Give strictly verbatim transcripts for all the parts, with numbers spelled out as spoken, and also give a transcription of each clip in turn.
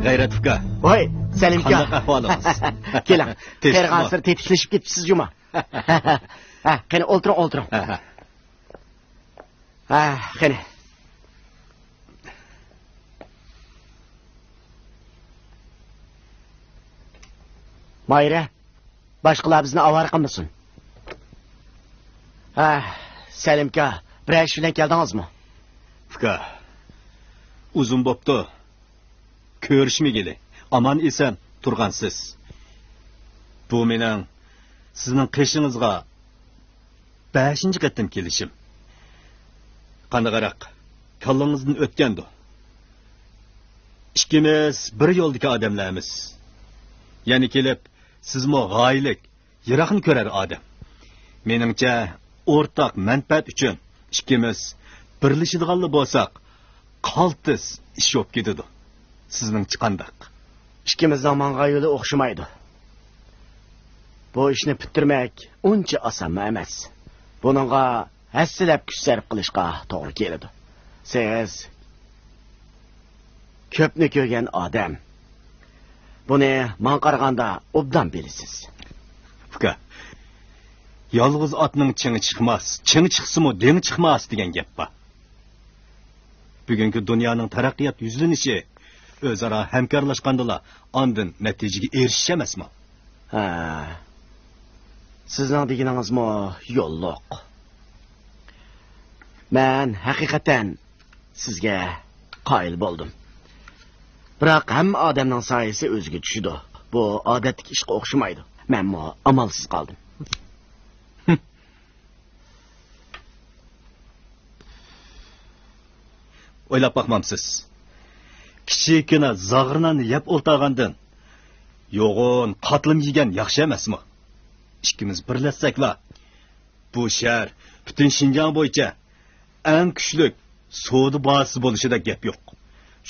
غەيرەت ئۇكا. ۋاي، سەلىم ئۇكا. قانداق ئەھۋالىڭىز؟ كېلىڭ. تېز قېرىغانسېرى تېتىكلىشىپ كېتىپسىز جۇما. ھە، قېنى، ئولتۇرۇڭ، ئولتۇرۇڭ. ھە، ھە. ھە، قېنى. ماھىرە، باشقىلار بىزنى ئاۋارە قىلمىسۇن. ھە، سەلىمكا، بىرەر ئىش بىلەن كەلدىڭىزمۇ؟ ئۇكا، ئۇزۇن بوپتۇ. كۆرۈشمىگىلى، ئامان-ئېسەن تۇرغانسىز. بۇ مېنىڭ سىزنىڭ قېشىڭىزغا بەشىنچى قېتىم كېلىشىم. قانداقراق، كاللىڭىزدىن ئۆتكەندۇ؟ ئىككىمىز بىر يولدىكى ئادەملەرمىز. يەنە كېلىپ، سىزمۇ غايىلىك، يىراقنى كۆرەر ئادەم. مېنىڭچە، ئورتاق مەنپەئەت ئۈچۈن ئىككىمىز بىرلىشىدىغانلا بولساق، قالتىس ئىش بولۇپ كېتىدۇ. سىزنىڭچە قانداق؟ ئىككىمىزنىڭ ماڭغان يولى ئوخشىمايدۇ. بۇ ئىشنى پۈتتۈرمەك ئۇنچە ئاسانمۇ ئەمەس. بۇنىڭغا ھەسسىلەپ كۈچ سەرپ قىلىشقا توغرا كېلىدۇ. سىز كۆپنى كۆرگەن ئادەم. بۇنى ماڭا قارىغاندا ئوبدان بىلىسىز. ئۇكا، يالغۇز ئاتنىڭ چېڭى چىقماس، چېڭى چىقسىمۇ دېڭى چىقماس دېگەن گەپ بار. بۈگۈنكى دۇنيانىڭ تەرەققىيات يۈزلىنىشى ئۆزئارا ھەمكارلاشقاندىلا ئاندىن نەتىجىگە ئېرىشىش ئەمەسمۇ؟ ھە. سىزنىڭ دېگىنىڭىزمۇ يوللۇق. مەن ھەقىقەتەن سىزگە قايىل بولدۇم. بىراق ھەممە ئادەمنىڭ سايىسى ئۆزىگە چۈشىدۇ. بۇ ئادەتتىكى ئىشقا ئوخشىمايدۇ. مەنمۇ ئامالسىز قالدىم. ئويلاپ باقمامسىز؟ كىچىككىنە زاغرىناننى يەپ ئولتۇرغاندىن، يوغان قاتلىم يېگەن ياخشى ئەمەسمۇ؟ ئىككىمىز بىرلەشسەكلا، بۇ شەھەر پۈتۈن شىنجاڭ بويىچە ئەڭ كۈچلۈك سودا بازىسى بولۇشىدا گەپ يوق.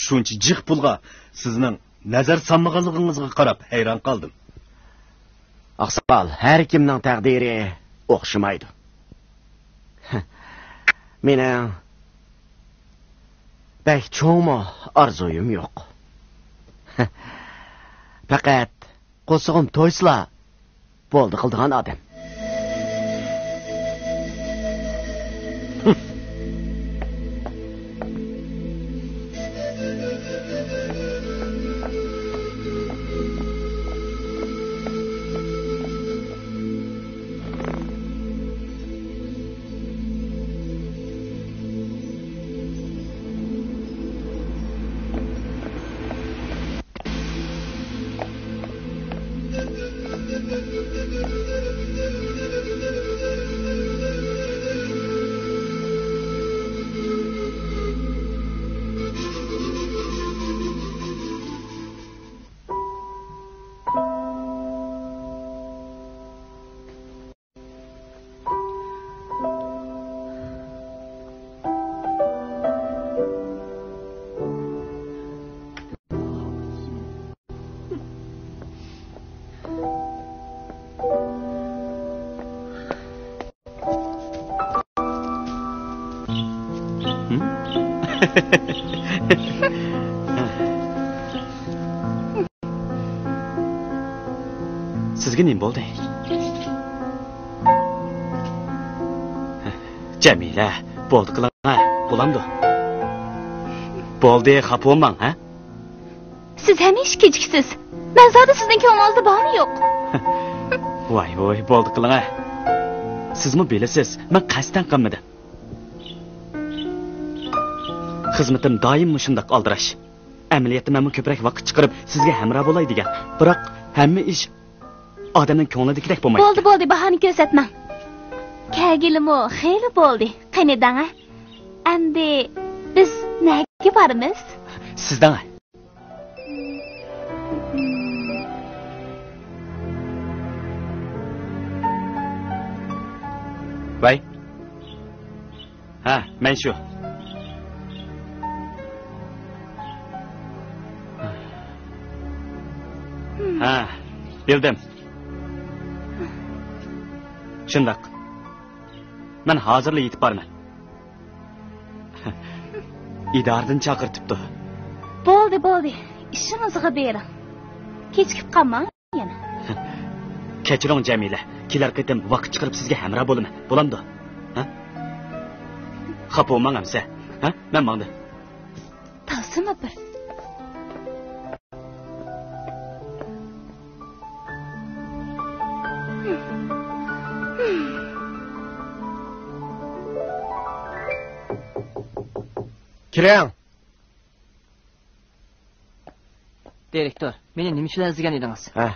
شۇنچە جىق پۇلغا سىزنىڭ نەزەر سالمىغانلىقىڭىزغا قاراپ ھەيران قالدىم. ئاقساقال، ھەر كىمنىڭ تەقدىرى ئوخشىمايدۇ. مېنىڭ بەك چوڭمۇ ئارزۇيۇم يوق. پەقەت قورسىقىم تويسىلا بولدى قىلىدىغان ئادەم. سىزگە نېمە بولدى؟ جەمىلە، بولدى قىلىڭە، بولامدۇ؟ بولدى، خاپا بولماڭ، ھە؟ سىز ھەمىشە كېچىكىسىز. مەن زادى سىزنىڭ كۆڭلىڭىزدە بارمۇ يوق؟ ۋاي ۋاي، بولدى قىلىڭە. سىزمۇ بىلىسىز، مەن قەستەن قىلمىدىم. خىزمىتىم دائىم مۇشۇنداق ئالدىراش. ئەمەلىيەتتە مەنمۇ كۆپرەك ۋاقىت چىقىرىپ سىزگە ھەمراھ بولاي دېگەن. بىراق ھەممە ئىش ئادەمنىڭ كۆڭلىدىكىدەك بولمايدۇ. بولدى، بولدى، باھانە كۆرسەتمەڭ. كەلگىلىمۇ خېلى بولدى. قېنى دەڭە. ئەمدى بىز نەگە بارىمىز؟ سىز دەڭە. ۋەي. ھە، مەن شۇ. ھە، بىلدىم. شۇنداق. مەن ھازىرلا يېتىپ بارىمەن. ئىدارىدىن چاقىرتىپتۇ. بولدى، بولدى. ئىشىڭىزغا بېرىڭ. كېچىكىپ قالماڭ يەنە. كەچۈرۈڭ جەمىلە، كېلەر قېتىم ۋاقىت چىقىرىپ سىزگە ھەمراھ بولىمەن، بولامدۇ؟ ھە؟ خاپا بولماڭ ئەمىسە. ھە؟ مەن ماڭدىم. تاۋسىمۇ بىر. كىرىڭ. دىرېكتور، مېنى نېمە ئۈچۈن ئىزدىگەن ئىدىڭىز؟ ھە.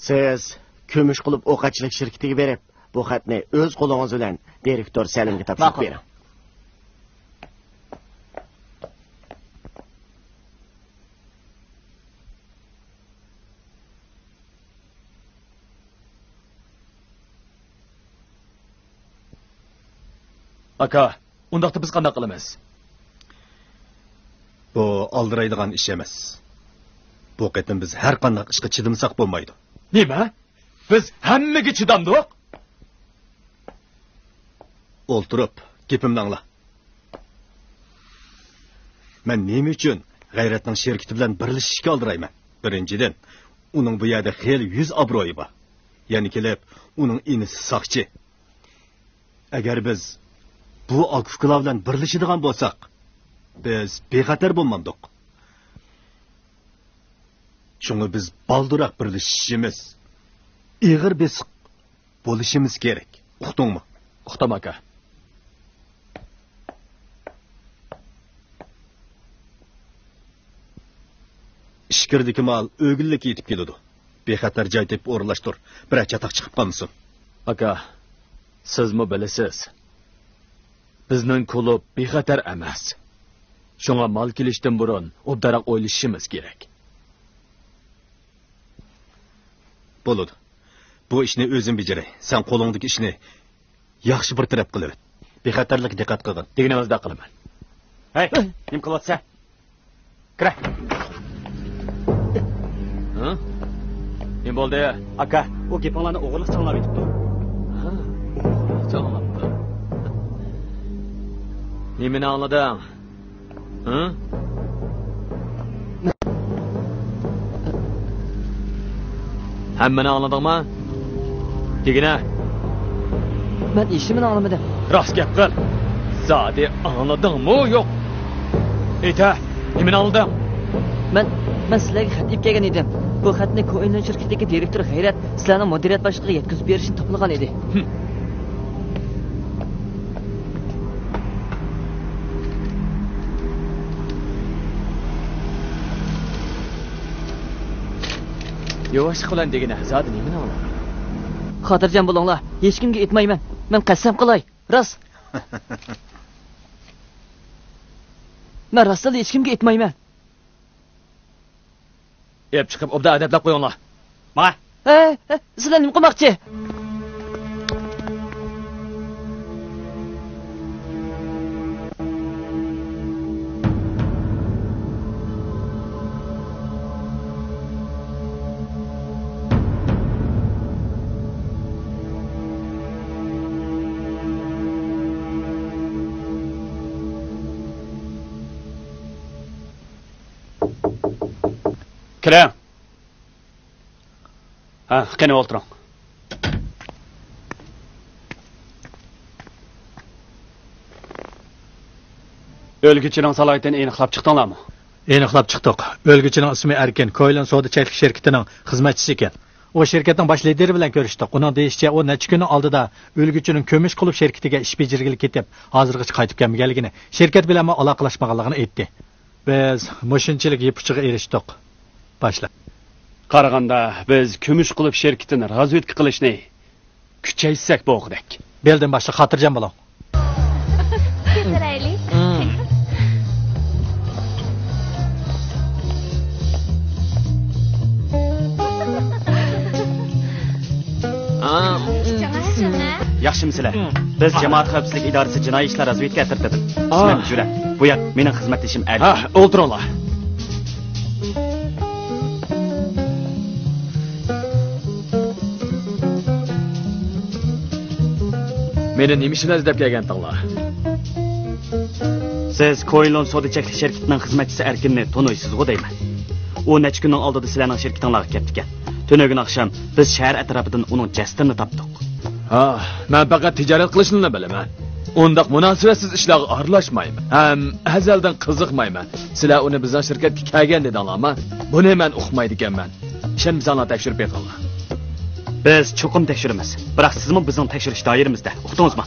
سىز كۈمۈش قۇلۇپ ئوقەتچىلىك شىركىتىگە بېرىپ، بۇ خەتنى ئۆز قولىڭىز بىلەن دىرېكتور سەلىمگە تاپشۇرۇپ ماقۇل. بېرىڭ. ئاكا، ئۇنداقتا بىز قانداق قىلىمىز؟ بۇ ئالدىرايدىغان ئىش ئەمەس. بۇ قېتىم بىز ھەر قانداق ئىشقا چىدىمىساق بولمايدۇ. نېمە؟ بىز ھەممىگە چىدامدۇق؟ ئولتۇرۇپ، گېپىمنى ئاڭلا. مەن نېمە ئۈچۈن غەيرەتنىڭ شىركىتى بىلەن بىرلىشىشكە ئالدىرايمەن؟ بىرىنچىدىن، ئۇنىڭ بۇ يەردە خېلى يۈز ئابرۇيى بار. يەنە كېلىپ، ئۇنىڭ ئىنىسى ساقچى. ئەگەر بىز بۇ ئاكا-ئۇكىلار بىلەن بىرلىشىدىغان بولساق، بىز بىخەتەر بولمامدۇق؟ شۇڭا بىز بالدۇرراق بىرلىشىشىمىز، ئېغىر بېسىق بولۇشىمىز كېرەك. ئۇقتۇڭمۇ؟ ئۇقتۇم، ئاكا. ئىچكىرىدىكى مال ئۆگۈنلۈك يېتىپ كېلىدۇ. بىخەتەر جاي تېپىپ ئورۇنلاشتۇر. بىرەر چاتاق چىقىپ قالمىسۇن. ئاكا، سىزمۇ بىلىسىز، بىزنىڭ كۇلۇب بىخەتەر ئەمەس. شۇڭا مال كېلىشتىن بۇرۇن ئوبدانراق ئويلىشىشىمىز كېرەك. بولىدۇ. بۇ ئىشنى ئۆزۈم بېجىرەي. سەن قولۇڭدىكى ئىشنى ياخشى بىر تەرەپ قىلىۋەت. بىخەتەرلىككە دىققەت قىلغىن. دېگىنىڭىزدەك قىلىمەن. ھەي، نېمە قىلىۋاتىسەن؟ كىرە. ھە؟ نېمە بولدى؟ ئاكا، ئۇ گېپىڭلارنى ئوغرىلىقچە ئاڭلاۋېتىپتۇ. ھە، ئوغرىلىقچە ئاڭلاپتۇ. نېمىنى ئاڭلىدىڭ؟ ھە؟ ھەممىنى ئاڭلىدىڭمۇ؟ دېگىنە. مەن ھېچنېمىنى ئاڭلىمىدىم. راست گەپ قىل. زادى ئاڭلىدىڭمۇ يوق؟ ئېيتە، نېمىنى ئاڭلىدىڭ؟ مەن، مەن سىلەرگە خەت ئېلىپ كەلگەن ئىدىم. بۇ خەتنى كوئېنلىن شىركىتىدىكى دىرېكتور غەيرەت سىلەرنىڭ مۇدىرىيەت باشلىقىغا يەتكۈزۈپ بېرىشنى تاپىلىغان ئىدى. ھىم. ياۋاشلىق بىلەن دېگىنە، زادى نېمىنى ئاڭلاڭ؟ خاتىرجەم بولۇڭلار، ھېچكىمگە ئېيتمايمەن. مەن قەسەم قىلاي، راست. مەن راستلا ھېچكىمگە ئېيتمايمەن. ئېلىپ چىقىپ ئوبدان ئەدەپلەپ قويۇڭلار. ماڭا. ھە، ھە، سىلەر نېمە قىلماقچى؟ كىرىڭ. ھە، قېنى ئولتۇرۇڭ. ئۆلگۈچىنىڭ سالاھىيىتىنى ئېنىقلاپ چىقتىڭلارمۇ؟ ئېنىقلاپ چىقتۇق. ئۆلگۈچىنىڭ ئىسمى ئەركىن، كويلىن سودا چەكلىك شىركىتىنىڭ خىزمەتچىسى ئىكەن. ئۇ شىركەتنىڭ باش لىدىرى بىلەن كۆرۈشتۇق. ئۇنىڭ دېيىشىچە، ئۇ نەچچە كۈننىڭ ئالدىدا ئۆلگۈچىنىڭ كۈمۈش قۇلۇپ شىركىتىگە ئىش بېجىرگىلى كېتىپ، ھازىرغىچە قايتىپ كەلمىگەنلىكىنى، شىركەت بىلەنمۇ ئالاقىلاشمىغانلىقىنى ئېيتتى. بىز مۇشۇنچىلىك يىپ ئۇچىغا ئېرىشتۇق، باشلىق. قارىغاندا، بىز كۈمۈش قۇلۇپ شىركىتىنى رازۋېدكا قىلىشنى كۈچەيتسەك بولغۇدەك. بىلدىم، باشلىق، خاتىرجەم بولۇڭ. كۆتۈرەيلى. ياخشىمۇسىلەر؟ بىز جامائەت خەۋپسىزلىك ئىدارىسى جىنايى ئىشلار رازۋېدكا ئەترىتىدىن. ئىسمىم جۈرەت. بۇ يەر مېنىڭ خىزمەتدىشىم ئەلى. ھە، ئولتۇرۇڭلار. مېنى نېمە ئۈچۈن ئىزدەپ كەلگەنتىڭلار؟ سىز كويلون سودا چەكلىك شىركىتىنىڭ خىزمەتچىسى ئەركىننى تونۇيسىزغۇ دەيمەن. ئۇ نەچچە كۈننىڭ ئالدىدا سىلەرنىڭ شىركىتىڭلارغا كەپتىكەن. تۈنۈگۈن ئاخشام بىز شەھەر ئەتراپىدىن ئۇنىڭ جەسىتىنى تاپتۇق. ھا، مەن پەقەت تىجارەت قىلىشنىلا بىلىمەن. ئۇنداق مۇناسىۋەتسىز ئىشلارغا ئارىلاشمايمەن. ھەم ئەزەلدىن قىزىقمايمەن. سىلەر ئۇنى بىزنىڭ شىركەتكە كەلگەن دېدىڭلارمۇ؟ بۇنى مەن ئۇقمايدىكەنمەن. ئىشەنمىسەڭلار تەكشۈرۈپ بېقىڭلار. بىز چوقۇم تەكشۈرىمىز. بىراق سىزمۇ بىزنىڭ تەكشۈرۈش دائىرىمىزدە، ئۇقتىڭىزمۇ؟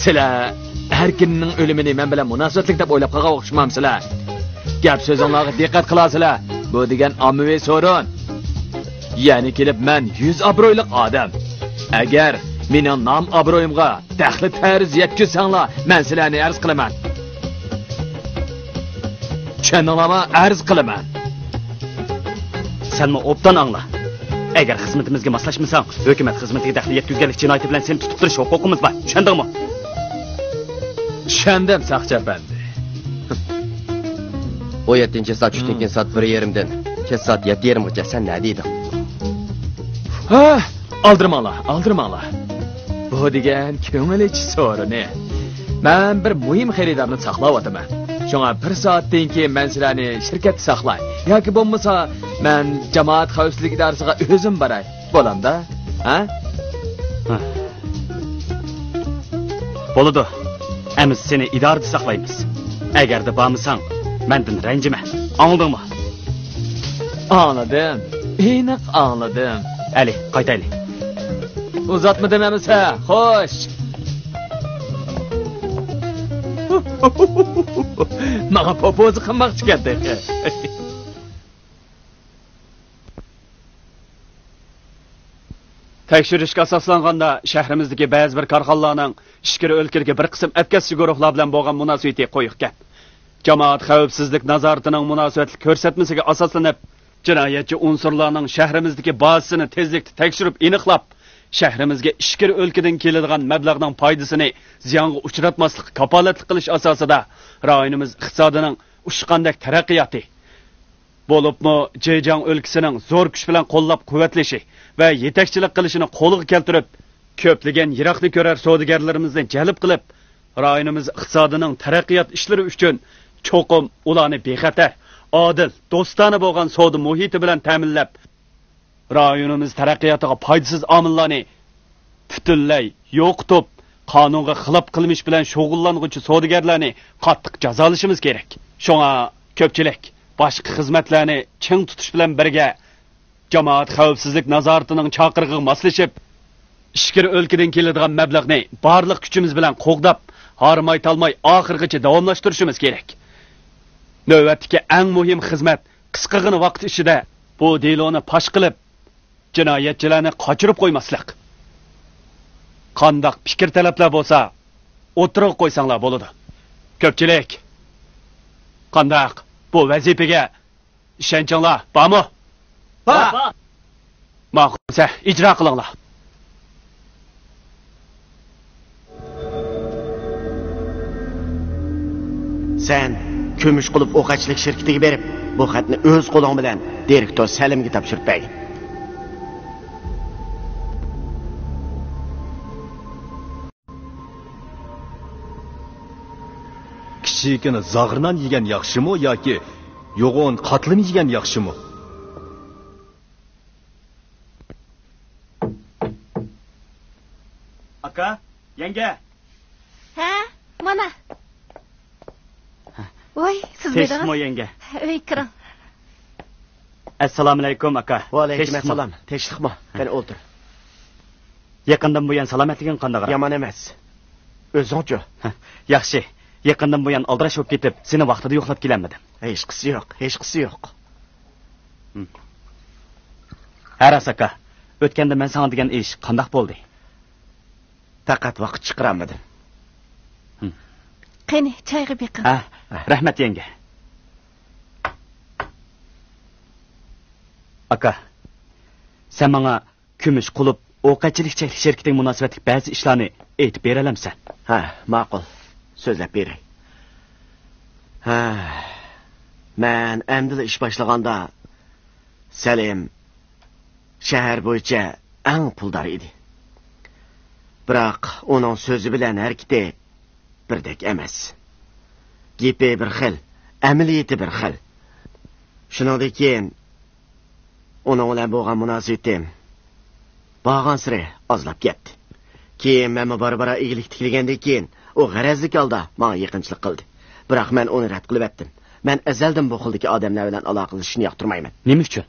سىلەر ئەركىننىڭ ئۆلۈمىنى مەن بىلەن مۇناسىۋەتلىك دەپ ئويلاپ قالغان ئوخشىمامسىلەر؟ گەپ سۆزۈڭلارغا دىققەت قىلارسىلەر. بۇ دېگەن ئاممىۋى سورۇن. يەنە كېلىپ مەن يۈز ئابرويلۇق ئادەم. ئەگەر مېنىڭ نام ئابرويۇمغا دەخلى تەرۇز يەتكۈزسەڭلار، مەن سىلەرنى ئەرز قىلىمەن. چۈشەندىڭلارمۇ؟ ئەرز قىلىمەن. سەنمۇ ئوبدان ئاڭلا. ئەگەر خىزمىتىمىزگە ماسلاشمىساڭ، ھۆكۈمەت خىزمىتىگە دەخلى يەتكۈزگەنلىك جىنايىتى بىلەن سېنى تۇتۇپ تۇرۇش ھوقۇقىمىز بار. چۈشەندىڭمۇ؟ چۈشەندىم، ساقچى ئەپەندى. ئون يەتتىنچى سائەت چۈشتىن كېيىن سائەت بىر يېرىمدىن كەچ سائەت يەتتە يېرىمغىچە سەن نەدە ئىدىڭ؟ ھە، ئالدىرىماڭلار، ئالدىرىماڭلار. بۇ دېگەن كۆڭۈل ئېچىش سورۇنى. مەن بىر مۇھىم خېرىدارنى ساقلاۋاتىمەن. شۇڭا بىر سائەتتىن كېيىن مەن سىلەرنى شىركەتتە ساقلاي ياكى بولمىسا مەن جامائەت خەۋپسىزلىك ئىدارىسىغا ئۆزۈم باراي. بولامدا؟ ھە؟ ھە. بولىدۇ. ئەمىسە سېنى ئىدارىدە ساقلايمىز. ئەگەردە بارمىساڭ، مەندىن رەنجىمە. ئاڭلىدىڭمۇ؟ ئاڭلىدىم. ئېنىق ئاڭلىدىم. ئەلى، قايتايلى. ئۇزاتمىدىم ئەمىسە. خوش. ماڭا پوپوزا قىلماقچىكەن تېخى. تەكشۈرۈشكە ئاساسلانغاندا، شەھىرىمىزدىكى بەزى بىر كارخانىلارنىڭ ئىچكىرى ئۆلكىدىكى بىر قىسىم ئەتكەسچى گۇرۇھلار بىلەن بولغان مۇناسىۋىتى قويۇق گەپ. جامائەت خەۋپسىزلىك نازارىتىنىڭ مۇناسىۋەتلىك كۆرسەتمىسىگە ئاساسلىنىپ، جىنايەتچى ئۇنسۇرلارنىڭ شەھىرىمىزدىكى بازىسىنى تېزلىكتە تەكشۈرۈپ ئېنىقلاپ، شەھىرىمىزگە ئىچكىرى ئۆلكىدىن كېلىدىغان مەبلەغنىڭ پايدىسىنى زىيانغا ئۇچراتماسلىققا كاپالەتلىك قىلىش ئاساسىدا، رايونىمىز ئىقتىسادىنىڭ ئۇچقاندەك تەرەققىياتى، بولۇپمۇ جېجياڭ ئۆلكىسىنىڭ زور كۈچ بىلەن قوللاپ-قۇۋۋەتلىشى ۋە يېتەكچىلىك قىلىشىنى قولغا كەلتۈرۈپ، كۆپلىگەن يىراقنى كۆرەر سودىگەرلىرىمىزنى جەلپ قىلىپ، رايونىمىز ئىقتىسادىنىڭ تەرەققىيات ئىشلىرى ئۈچۈن چوقۇم ئۇلارنى بىخەتەر، ئادىل، دوستانە بولغان سودا مۇھىتى بىلەن تەمىنلەپ، رايونىمىز تەرەققىياتىغا پايدىسىز ئامىللارنى پۈتۈنلەي يوقىتىپ، قانۇنغا خىلاپ قىلمىش بىلەن شۇغۇللانغۇچى سودىگەرلەرنى قاتتىق جازالىشىمىز كېرەك. شۇڭا كۆپچىلىك باشقا خىزمەتلەرنى چىڭ تۇتۇش بىلەن بىرگە، جامائەت خەۋپسىزلىك نازارىتىنىڭ چاقىرىقىغا ماسلىشىپ، ئىچكىرى ئۆلكىدىن كېلىدىغان مەبلەغنى بارلىق كۈچىمىز بىلەن قوغداپ، ھارماي-تالماي ئاخىرغىچە داۋاملاشتۇرۇشىمىز كېرەك. نۆۋەتتىكى ئەڭ مۇھىم خىزمەت قىسقىغىنا ۋاقىت ئىچىدە بۇ دېلونى پاش قىلىپ، جىنايەتچىلەرنى قاچۇرۇپ قويماسلىق. قانداق پىكىر-تەلەپلەر بولسا، ئوتتۇرىغا قويساڭلار بولىدۇ. كۆپچىلىك، قانداق، بۇ ۋەزىپىگە ئىشەنچىڭلار بارمۇ؟ بار. ماقۇل دېسە، ئىجرا قىلىڭلار. سەن كۈمۈش قۇلۇپ ئوقەتچىلىك شىركىتىگە بېرىپ، بۇ خەتنى ئۆز قولۇڭ بىلەن دىرېكتور سەلىمگە تاپشۇرۇپ بەرگىن. كىچىككىنە زاغرا نان يېگەن ياخشىمۇ ياكى يوغان قاتلىما يېگەن ياخشىمۇ؟ ئاكا، يەڭگە. ھە، مانا. ۋاي، سىز تىنچلىقمۇ يەڭگە؟ ئۆيگە كىرىڭ. ئەسسالامۇئەلەيكۇم، ئاكا. ۋەئەلەيكۇم ئەسسالام. تىنچلىقمۇ؟ قېنى ئولتۇر. يېقىندىن بۇيان سالامەتلىكىڭ قانداقراق؟ يامان ئەمەس. ئۆزۈڭچۇ؟ ياخشى. يېقىندىن بۇيان ئالدىراش بولۇپ كېتىپ، سېنى ۋاقتىدا يوقلاپ كېلەلمىدىم. ھېچقىسى يوق، ھېچقىسى يوق. ھە راست، ئاكا. ئۆتكەندە مەن ساڭا دېگەن ئىش قانداق بولدى؟ پەقەت ۋاقىت چىقىرالمىدىم. قېنى، چايغا بېقىڭ. ھە، رەھمەت، يەڭگە. ئاكا، سەن ماڭا كۈمۈش قۇلۇپ ئوقەتچىلىك چەكلىك شىركىتىگە مۇناسىۋەتلىك بەزى ئىشلارنى ئېيتىپ بېرەلەمسەن؟ ھە، ماقۇل. سۆزلەپ بېرەي. ھە، مەن ئەمدىلا ئىش باشلىغاندا، سەلىم شەھەر بويىچە ئەڭ پۇلدار ئىدى. بىراق ئۇنىڭ سۆزى بىلەن ھەرىكىتى بىردەك ئەمەس. گېپى بىر خىل، ئەمەلىيىتى بىر خىل. شۇنىڭدىن كېيىن ئۇنىڭ بىلەن بولغان مۇناسىۋىتىم بارغانسېرى ئازلاپ كەتتى. كېيىن مەنمۇ بارا-بارا ئىگىلىك تىكلىگەندىن كېيىن، ئۇ غەرەزلىك ھالدا ماڭا يېقىنچىلىق قىلدى. بىراق مەن ئۇنى رەت قىلىۋەتتىم. مەن ئەزەلدىن بۇ خىلدىكى ئادەملەر بىلەن ئالاقىلىشىشنى ياقتۇرمايمەن. نېمە ئۈچۈن؟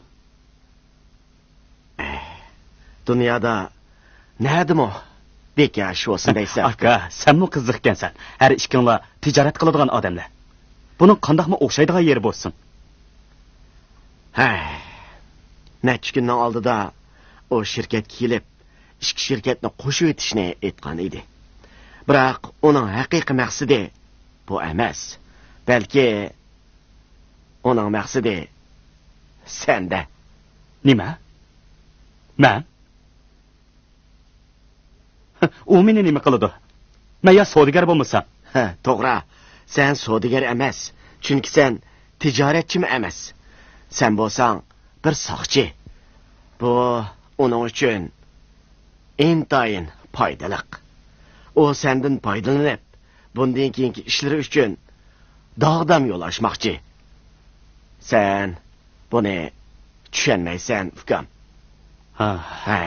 دۇنيادا نەدىمۇ بىكاش بولسۇن دەيسەن؟ ئاكا، سەنمۇ قىزىقكەنسەن. ھەر ئىككىڭلار تىجارەت قىلىدىغان ئادەملەر. بۇنىڭ قانداقمۇ ئوخشايدىغان يېرى بولسۇن؟ ھە، نەچچە كۈننىڭ ئالدىدا ئۇ شىركەتكە كېلىپ، ئىككى شىركەتنى قوشۇۋېتىشنى ئېيتقان ئىدى. بىراق ئۇنىڭ ھەقىقىي مەقسىتى بۇ ئەمەس. بەلكى ئۇنىڭ مەقسىتى سەندە. نېمە؟ مەن؟ ئۇ مېنى نېمە قىلىدۇ؟ مەن يا سودىگەر بولمىسام؟ ھە، توغرا. سەن سودىگەر ئەمەس. چۈنكى سەن تىجارەتچىمۇ ئەمەس. سەن بولساڭ بىر ساقچى. بۇ ئۇنىڭ ئۈچۈن ئىنتايىن پايدىلىق. ئۇ سەندىن پايدىلىنىپ، بۇندىن كېيىنكى ئىشلىرى ئۈچۈن داغدام يول ئاچماقچى. سەن بۇنى چۈشەنمەيسەن، ئۇكام. ھا. ھە.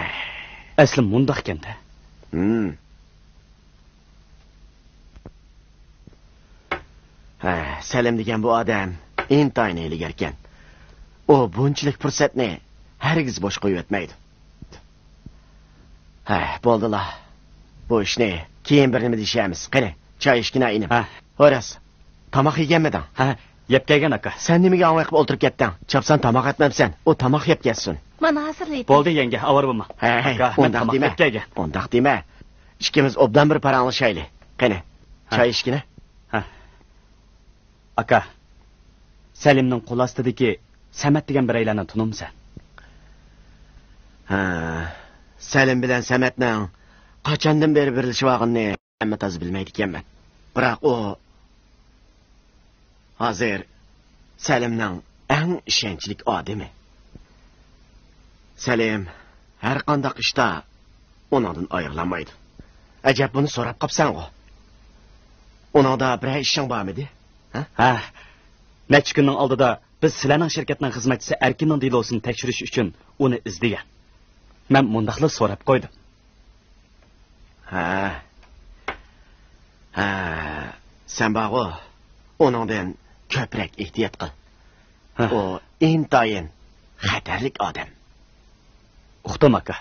ئەسلى مۇنداقكەن-دە. ھىم. ھە، سەلىم دېگەن بۇ ئادەم ئىنتايىن ھىيلىگەركەن. ئۇ بۇنچىلىك پۇرسەتنى ھەرگىز بوش قويۇۋەتمەيدۇ. ھە، بولدىلا. بۇ ئىشنى كېيىن بىر نېمە دېيىشەرمىز. قېنى، چاي ئىچكىنە، ئىنىم. ھە. ھوراس، تاماق يېگەنمىدىڭ؟ ھە، يەپ كەلگەن، ئاكا. سەن نېمىگە ئاڭ ئېقىپ ئولتۇرۇپ كەتتىڭ؟ چاپسان تاماق ئەتمەمسەن؟ ئۇ تاماق يەپ كەلسۇن. مانا ھازىرلايتتىم. بولدى، يەڭگە، ئاۋارە بولما. ھەي، ئاكا، مەن ئۇنداق تاماق دېمە. يەپ كەلگەن. ئۇنداق دېمە. ئىككىمىز ئوبدان بىر پاراڭلىشايلى. قېنى، ھە. چاي ئىچكىنە. ھە. ئاكا، سەلىمنىڭ قول ئاستىدىكى سەمەت دېگەن بىرەيلەننى تونۇمسەن؟ ھە، سەلىم بىلەن سەمەتنىڭ قاچاندىن بېرى بىرلىشىۋالغىنىنى ھەممە تازا بىلمەيدىكەنمەن. بىراق ئۇ ھازىر سەلىمنىڭ ئەڭ ئىشەنچلىك ئادىمى. سەلىم ھەر قانداق ئىشتا ئۇنىڭدىن ئايرىلالمايدۇ. ئەجەب، بۇنى سوراپ قاپسەنغۇ؟ ئۇنىڭدا بىرەر ئىشىڭ بارمىدى؟ ھە؟ ھە. نەچچە كۈننىڭ ئالدىدا بىز سىلەرنىڭ شىركەتنىڭ خىزمەتچىسى ئەركىننىڭ دېلوسىنى تەكشۈرۈش ئۈچۈن ئۇنى ئىزدىگەن. مەن مۇنداقلا سوراپ قويدۇم. ھە. ھە. سەن بارغۇ، ئۇنىڭدىن كۆپرەك ئېھتىيات قىل. ھە. ئۇ ئىنتايىن خەتەرلىك ئادەم. ئۇقتۇم، ئاكا.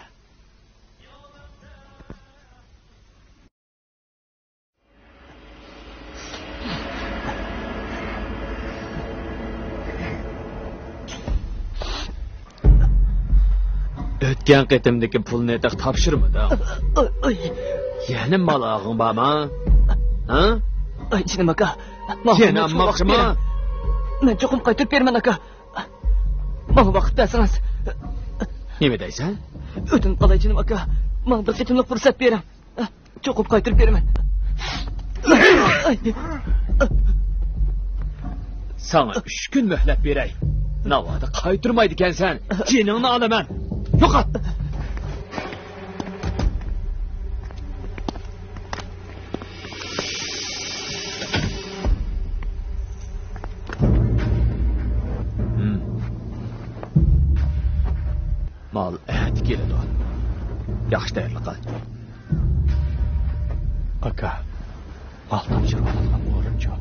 ئۆتكەن قېتىمدىكى پۇلنى تېخى تاپشۇرمىدىڭ. ئاي، ئاي. يەنە مال ئالغۇڭ بارمۇ؟ ھە؟ ئاي، جېنىم ئاكا، ماڭا يەنە پۇلنى چوڭ ۋاقىت ئالماقچىما؟ بېرىڭ. مەن چوقۇم قايتۇرۇپ بېرىمەن، ئاكا. ماڭا ۋاقىت بەرسىڭىز. نېمە دەيسەن؟ ئۆتۈنۈپ قالاي، جېنىم ئاكا، ماڭا بىر قېتىملىق پۇرسەت بېرىڭ. چوقۇم قايتۇرۇپ بېرىمەن. ساڭا ئۈچ كۈن مۆھلەت بېرەي. ناۋادا قايتۇرمايدىكەنسەن، جېنىڭنى ئالىمەن. يوقات! ھىم. مال ئەتە كېلىدۇ. ياخشى تەييارلىق قىل. ئاكا، مال تاپشۇرۇۋالىدىغان ئورۇنچۇ؟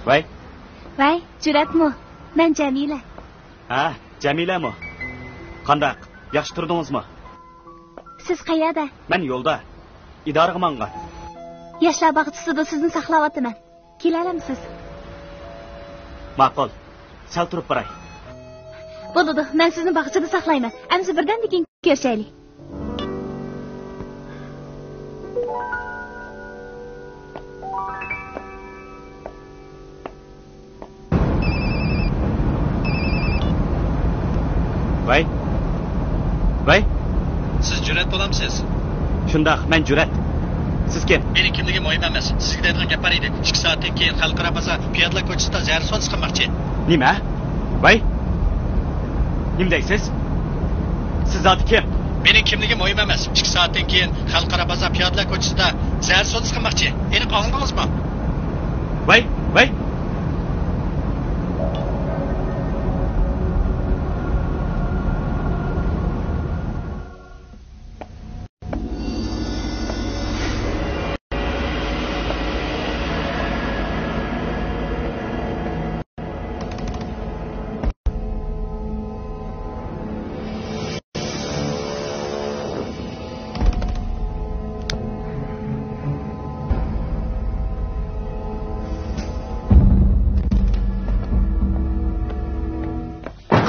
ۋەي. ۋەي، جۈرئەتمۇ؟ مەن جەمىلە. ھە، جەمىلەمۇ؟ قانداق، ياخشى تۇردىڭىزمۇ؟ سىز قەيەردە؟ مەن يولدا. ئىدارىگە ماڭغان. ياشلار باغچىسىدا سىزنى ساقلاۋاتىمەن. كېلەلەمسىز؟ ماقۇل. سەل تۇرۇپ باراي. بولىدۇ، مەن سىزنى باغچىدا ساقلايمەن. ئەمىسە بىردەمدىن كېيىن كۆرۈشەيلى. ۋەي. ۋەي. سىز جۈرئەت بولامسىز؟ شۇنداق، مەن جۈرئەت. سىز كىم؟ مېنىڭ كىملىكىم مۇھىم ئەمەس. سىزگە دەيدىغان گەپ بار ئىدى. ئىككى سائەتتىن كېيىن خەلقئارا بازار پىيادىلەر كوچىسىدا زەھەر سودىسى قىلماقچى. نېمە؟ ۋاي، نېمە دەيسىز؟ سىز زادى كىم؟ مېنىڭ كىملىكىم مۇھىم ئەمەس. ئىككى سائەتتىن كېيىن خەلقئارا بازار پىيادىلەر كوچىسىدا زەھەر سودىسى قىلماقچى. ئېنىق ئاڭلىدىڭىزمۇ؟ ۋاي، ۋاي.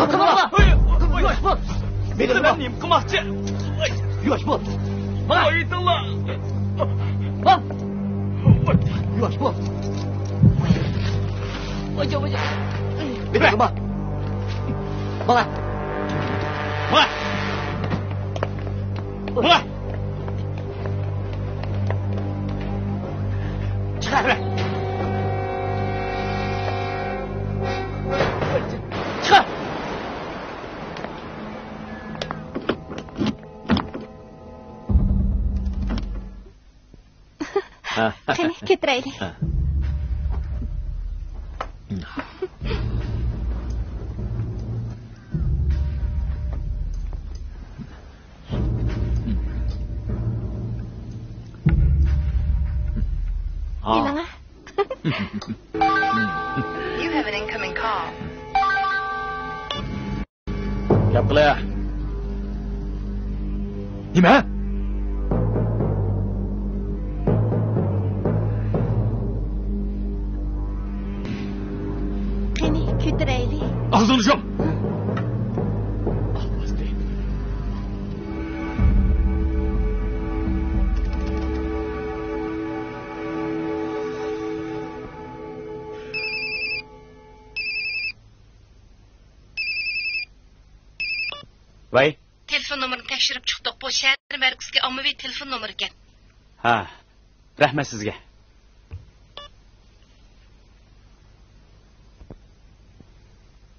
قاقىلىما! ياش بول! مېنى بىلەن نېمە قىلماقچى؟ ياش بول! ماڭا! ئېيتىڭلار! ماڭ! ياش بول! ۋاجا، ۋاجا! مېنى قىلما! ماڭا! ماڭا! ماڭا! چىقار! چىقار! قېنى، كۆتۈرەيلى. ئېلىڭە. You have an incoming call. گەپ قىلە. نېمە؟ قېنى، كۆتۈرەيلى. ئاغزىڭنى يۇم! ۋەي. تېلېفون نومۇرىنى تەكشۈرۈپ چىقتۇق. بۇ شەھەر مەركىزىدىكى ئاممىۋى تېلېفون نومۇرى ئىكەن. ھە، رەھمەت سىزگە.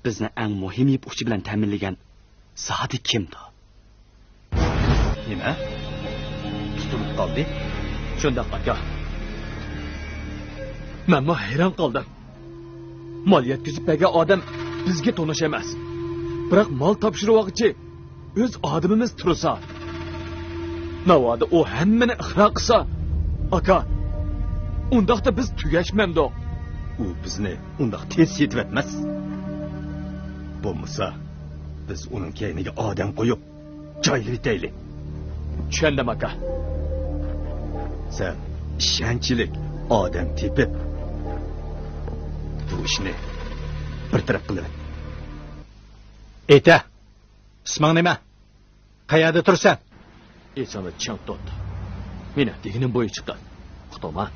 بىزنى ئەڭ مۇھىم يىپ ئۇچى بىلەن تەمىنلىگەن زادى كىمدۇ؟ نېمە؟ تۇتۇلۇپ قالدى؟ شۇنداق، ئاكا. مەنمۇ ھەيران قالدىم. مال يەتكۈزۈپ بەرگەن ئادەم بىزگە تونۇش ئەمەس. بىراق مال تاپشۇرۇۋالغۇچى ئۆز ئادىمىمىز تۇرسا، ناۋادا ئۇ ھەممىنى ئىقرار قىلسا، ئاكا، ئۇنداقتا بىز تۈگەشمەمدۇق؟ ئۇ بىزنى ئۇنداق تېز سېتىۋەتمەس. بولمىسا، بىز ئۇنىڭ كەينىگە ئادەم قويۇپ، جايلىۋېتەيلى. چۈشەندىم، ئاكا. سەن ئىشەنچلىك ئادەم تېپىپ، بۇ ئىشنى بىر تەرەپ قىلىۋەت. ئېيتە، ئىسمىڭ نېمە؟ قەيەردە تۇرىسەن؟ ئېسىڭنى چىڭ تۇت. مېنىڭ دېگىنىم بويىچە قىل. ئۇقتۇڭما؟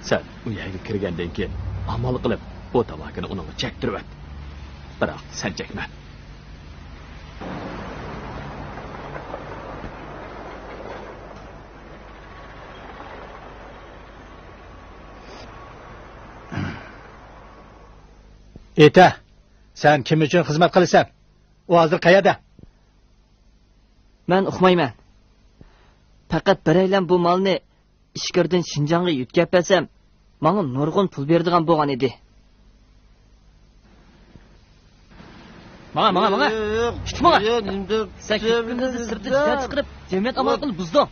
سەن ئۇ يەرگە كىرگەندىن كېيىن، ئامال قىلىپ بۇ تاماكىنى ئۇنىڭغا چەكتۈرۈۋەت. بىراق سەن چەكمە. ئېيتە، سەن كىم ئۈچۈن خىزمەت قىلىسەن؟ ئۇ ھازىر قەيەردە؟ مەن ئۇقمايمەن. پەقەت بىرەيلەن بۇ مالنى ئىچكىرىدىن شىنجاڭغا يۆتكەپ بەرسەم، ماڭا نۇرغۇن پۇل بېرىدىغان بولغان ئىدى. ماڭا، ماڭا، ماڭا. ياق، ياق، كېتىپ ماڭا. ياق، نېمە دەپ سەن كېچە كۈندۈزى سىرتتا جېدەل چىقىرىپ، جەمئىيەت ئامانلىقىنى بۇزدۇڭ.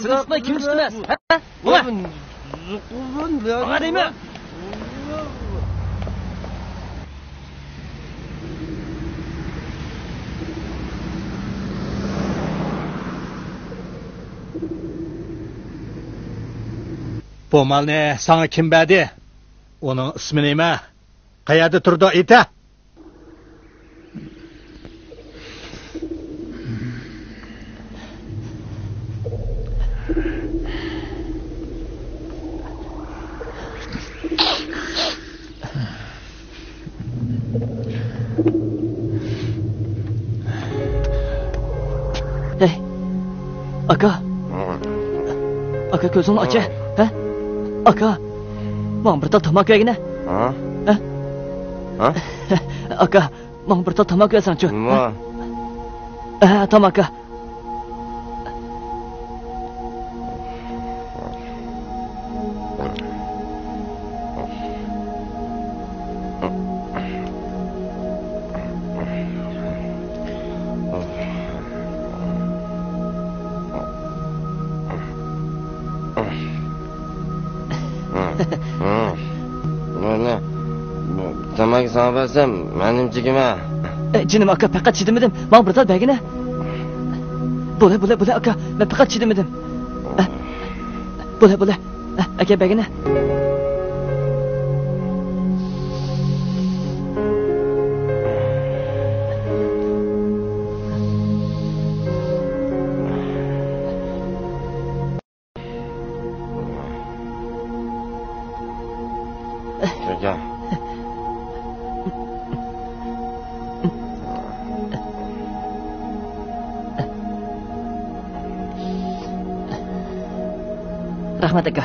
سېنى تۇتماي كىم تۇتىمەن؟ ھە؟ ماڭا. ماڭا دەيمەن. بۇ مالنى ساڭا كىم بەردى؟ ئۇنىڭ ئىسمى نېمە؟ قەيەردە تۇرىدۇ، ئېيتە! ئاكا. ئاكا، كۆزۈڭنى ئاچە. ھە؟ ئاكا. ماڭا بىر تال تاماكا بەرگىنە. ھە؟ ھە؟ ھە؟ ئاكا، ماڭا بىر تال تاماكا بەرسەڭچۇ. نېمە؟ ھە، تاماكا. نېمە؟ تاماكا ساڭا بەرسەم، مەن نېمە چېكىمەن؟ ئە، جېنىم ئاكا، پەقەت چىدىمىدىم. ماڭا بىر تال بەرگىنە. بولە، بولە، بولە ئاكا، مەن پەقەت چىدىمىدىم. ئە، بولە، بولە. ئە، ئاكا، بەرگىنە. رەھمەت، ئاكا.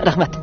رەھمەت.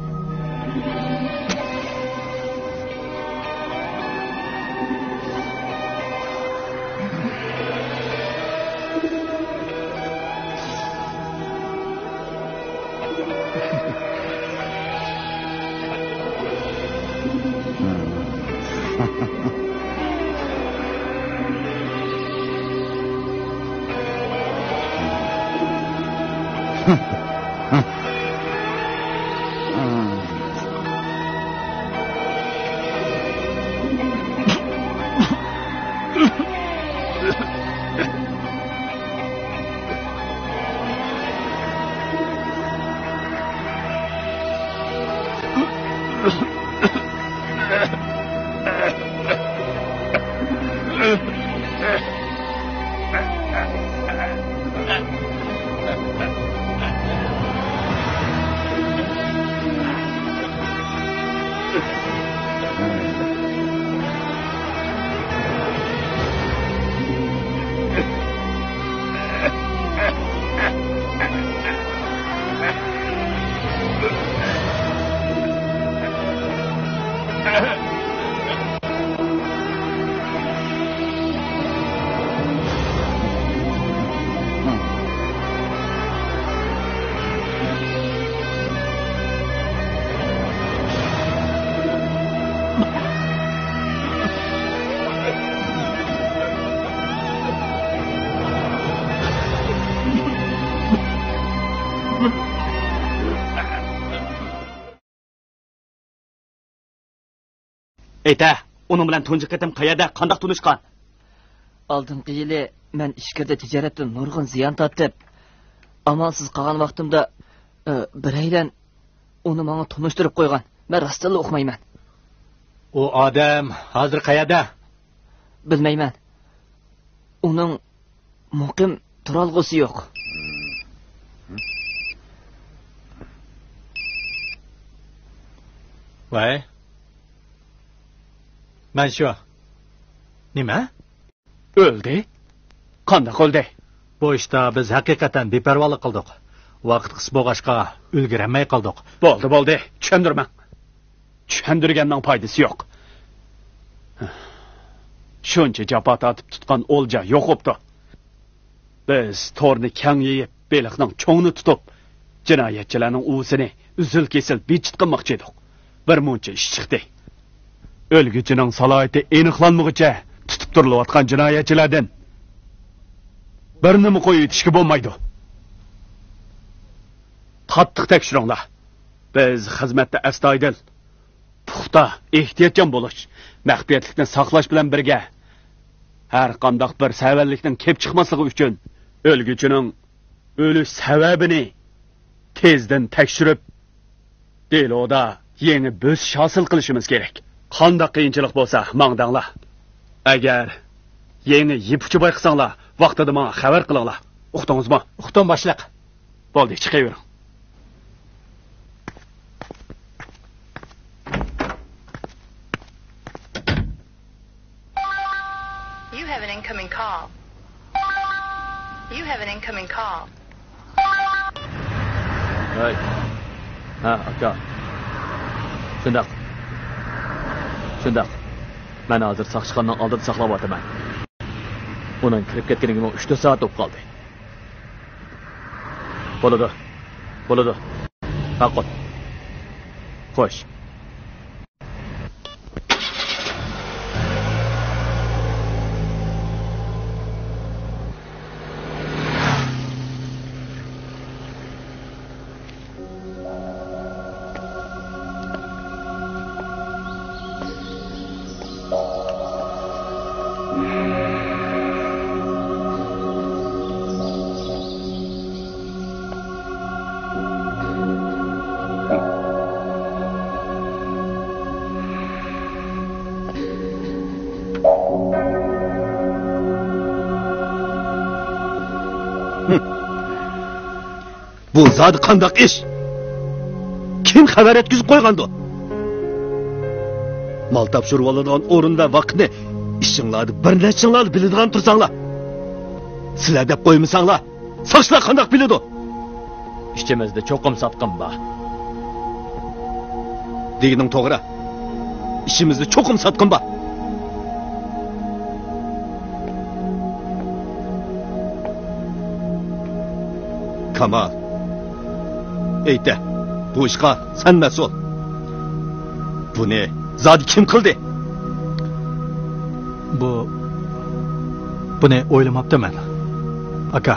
ئېيتە، ئۇنىڭ بىلەن تۇنجى قېتىم قەيەردە، قانداق تونۇشقان؟ ئالدىنقى يىلى مەن ئىچكىرىدە تىجارەتتىن نۇرغۇن زىيان تارتىپ، ئامالسىز قالغان ۋاقتىمدا، ئى، بىرەيلەن ئۇنى ماڭا تونۇشتۇرۇپ قويغان. مەن راستتىنلا ئۇقمايمەن. ئۇ ئادەم ھازىر قەيەردە؟ بىلمەيمەن. ئۇنىڭ مۇقىم تۇرالغۇسى يوق. ۋاي. مەن شۇ. نېمە؟ ئۆلدى؟ قانداق ئۆلدى؟ بۇ ئىشتا بىز ھەقىقەتەن بىپەرۋالىق قىلدۇق. ۋاقىت قىس بولغاچقا، ئۈلگۈرەلمەي قالدۇق. بولدى، بولدى. چۈشەندۈرمەڭ. چۈشەندۈرگەننىڭ پايدىسى يوق. شۇنچە جاپا تارتىپ تۇتقان ئولجا يوق بوپتۇ. بىز تورنى كەڭ يېيىپ، بېلىقنىڭ چوڭىنى تۇتۇپ، جىنايەتچىلەرنىڭ ئۇۋىسىنى ئۈزۈل-كېسىل بىجىت قىلماقچى ئىدۇق. بىر مۇنچە ئىش چىقتى. ئۆلگۈچىنىڭ سالاھىيىتى ئېنىقلانمىغۇچە تۇتۇپ تۇرۇلۇۋاتقان جىنايەتچىلەردىن بىرنىمۇ قويۇۋېتىشكە بولمايدۇ. قاتتىق تەكشۈرۈڭلار. بىز خىزمەتتە ئەستايىدىل، پۇختا، ئېھتىياتچان بولۇش، مەخپىيەتلىكنى ساقلاش بىلەن بىرگە، ھەر قانداق بىر سەۋەنلىكنىڭ كېلىپ چىقماسلىقى ئۈچۈن، ئۆلگۈچىنىڭ ئۆلۈش سەۋەبىنى تېزدىن تەكشۈرۈپ، دېلودا يېڭى بۆسۈش ھاسىل قىلىشىمىز كېرەك. قانداق قىيىنچىلىق بولسا، ماڭا دەڭلار. ئەگەر يېڭى يىپ ئۇچى بايقىساڭلار، ۋاقتىدا ماڭا خەۋەر قىلىڭلار. ئۇقتىڭىزمۇ؟ ئۇقتۇم، باشلىق. بولدى، چىقىۋېرىڭ. Incoming call. You have an incoming call. ھەي. ھە، ئاكا. شۇنداق. شۇنداق. مەن ھازىر ساقچىخانىنىڭ ئالدىدا ساقلاۋاتىمەن. ئۇنىڭ كىرىپ كەتكىنىگىمۇ ئۈچ تۆت سائەت بولۇپ قالدى. بولىدۇ. بولىدۇ. ماقۇل. خوش. بۇ زادى قانداق ئىش؟ كىم خەۋەر يەتكۈزۈپ قويغاندۇ؟ مال تاپشۇرۇۋالىدىغان ئورۇن ۋە ۋاقىتنى ئىشىڭلاردا بىر نەچچىڭلارلا بىلىدىغان تۇرساڭلار. سىلەر دەپ قويمىساڭلار، ساقچىلار قانداق بىلىدۇ؟ ئىچىمىزدە چوقۇم ساتقىن بار. دېگىنىڭ توغرا. ئىچىمىزدە چوقۇم ساتقىن بار. كامال، ئېيتە، بۇ ئىشقا سەن مەسئۇل. بۇنى زادى كىم قىلدى؟ بۇ، بۇنى ئويلىماپتىمەن. ئاكا،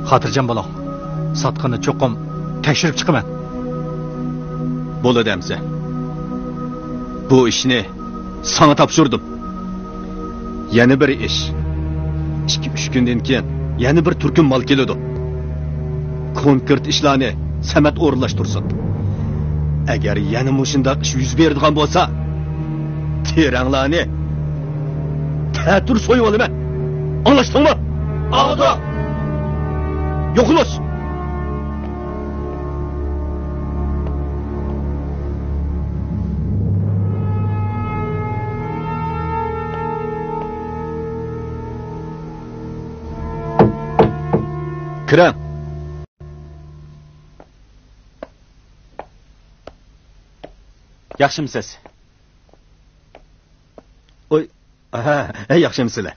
خاتىرجەم بولۇڭ. ساتقىنىنى چوقۇم تەكشۈرۈپ چىقىمەن. بولىدۇ ئەمىسە. بۇ ئىشنى ساڭا تاپشۇردۇم. يەنە بىر ئىش. ئىككى-ئۈچ كۈندىن كېيىن يەنە بىر تۈركۈم مال كېلىدۇ. كونكرېت ئىشلارنى سەمەت ئورۇنلاشتۇرسۇن. ئەگەر يەنە مۇشۇنداق ئىش يۈز بېرىدىغان بولسا، تېرەڭلارنى تەتۈر سويۇۋالىمەن. ئاڭلاشتىڭمۇ؟ ئاڭلىدىم. يوقىلىش! كىرىڭ. ياخشىمسىز؟ ئوي، ھە، ھە، ياخشىمسىلەر؟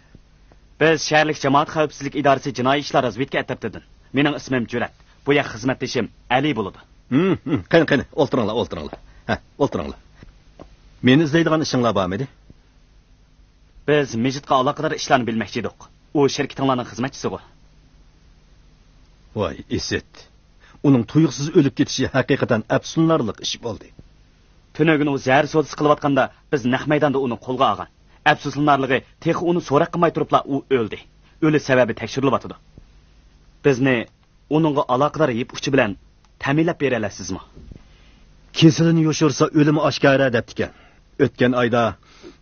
بىز شەھەرلىك جامائەت خەۋپسىزلىك ئىدارىسى جىنايى ئىشلار رازۋېدكا ئەترىتىدىن. مېنىڭ ئىسمىم جۈرئەت. بۇ ياق خىزمەتدىشىم ئەلى بولىدۇ. ھىم، ھىم، قېنى، قېنى، ئولتۇرۇڭلار، ئولتۇرۇڭلار. ھە، ئولتۇرۇڭلار. مېنى ئىزدەيدىغان ئىشىڭلار بارمىدى؟ بىز مىجىتقا ئالاقىدار ئىشلارنى بىلمەكچى ئىدۇق. ئۇ شىركىتىڭلارنىڭ خىزمەتچىسىغۇ؟ ۋاي، ئىسىت. ئۇنىڭ تۇيۇقسىز ئۆلۈپ كېتىشى ھەقىقەتەن ئەپسۇسلىنارلىق ئىش بولدى. تۈنۈگۈن ئۇ زەھەر سودىسى قىلىۋاتقاندا، بىز نەق مەيداندا ئۇنى قولغا ئالغان. ئەپسۇسلىنارلىقى، تېخى ئۇنى سوراق قىلماي تۇرۇپلا ئۇ ئۆلدى. ئۆلۈش سەۋەبى تەكشۈرۈلۈۋاتىدۇ. بىزنى ئۇنىڭغا ئالاقىدار يىپ ئۇچى بىلەن تەمىنلەپ بېرەلەيسىزمۇ؟ كېسىلىنى يوشۇرسا، ئۆلۈمى ئاشكارا دەپتىكەن. ئۆتكەن ئايدا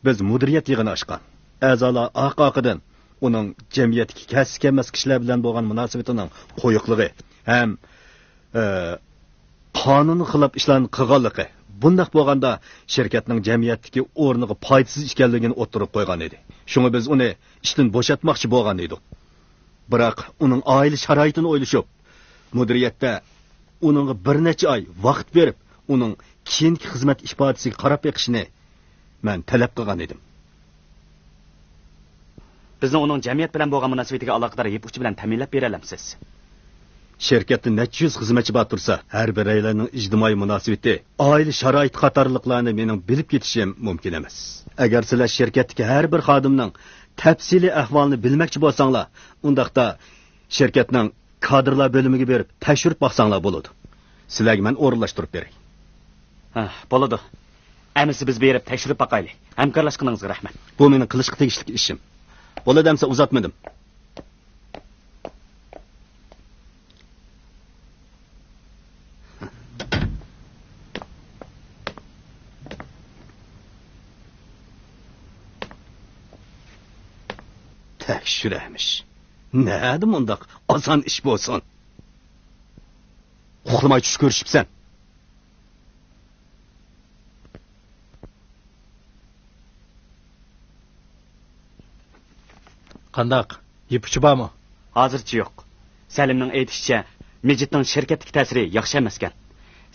بىز مۇدىرىيەت يىغىنى ئاچقان. ئەزالار ئارقا-ئارقىدىن ئۇنىڭ جەمئىيەتتىكى كەسىپ كەلمەس كىشىلەر بىلەن بولغان مۇناسىۋىتىنىڭ قويۇقلۇقى ھەم، ئە، قانۇنغا خىلاپ ئىشلارنى قىلغانلىقى، بۇنداق بولغاندا شىركەتنىڭ جەمئىيەتتىكى ئورنىغا پايدىسىز ئىكەنلىكىنى ئوتتۇرىغا قويغان ئىدى. شۇڭا بىز ئۇنى ئىشتىن بوشاتماقچى بولغان ئىدۇق. بىراق ئۇنىڭ ئائىلە شارائىتىنى ئويلىشىپ، مۇدىرىيەتتە ئۇنىڭغا بىر نەچچە ئاي ۋاقىت بېرىپ، ئۇنىڭ كېيىنكى خىزمەت ئىپادىسىگە قاراپ بېقىشنى مەن تەلەپ قىلغان ئىدىم. بىزنى ئۇنىڭ جەمئىيەت بىلەن بولغان مۇناسىۋىتىگە ئالاقىدار يىپ ئۇچى بىلەن تەمىنلەپ بېرەلەمسىز؟ شىركەتتە نەچچە يۈز خىزمەتچى بار تۇرسا، ھەر بىرەيلەننىڭ ئىجتىمائىي مۇناسىۋىتى، ئائىلە شارائىتى قاتارلىقلارنى مېنىڭ بىلىپ كېتىشىم مۇمكىن ئەمەس. ئەگەر سىلەر شىركەتتىكى ھەر بىر خادىمنىڭ تەپسىلىي ئەھۋالىنى بىلمەكچى بولساڭلار، ئۇنداقتا شىركەتنىڭ كادىرلار بۆلۈمىگە بېرىپ تەكشۈرۈپ باقساڭلار بولىدۇ. سىلەرگە مەن ئورۇنلاشتۇرۇپ بېرەي. ھە، بولىدۇ. ئەمىسە بىز بېرىپ تەكشۈرۈپ باقايلى. ھەمكارلاشقىنىڭىزغا رەھمەت. بۇ مېنىڭ قىلىشقا تېگىشلىك ئىشىم. بولىدۇ ئەمىسە، ئۇزاتمىدىم. تەكشۈرەمىش. نەدە مۇنداق ئاسان ئىش بولسۇن؟ ئۇخلىماي چۈش كۆرۈشۈپسەن. قانداق؟ يىپ ئۇچى بارمۇ؟ ھازىرچە يوق. سەلىمنىڭ ئېيتىشىچە، مىجىتنىڭ شىركەتتىكى تەسىرى ياخشى ئەمەسكەن.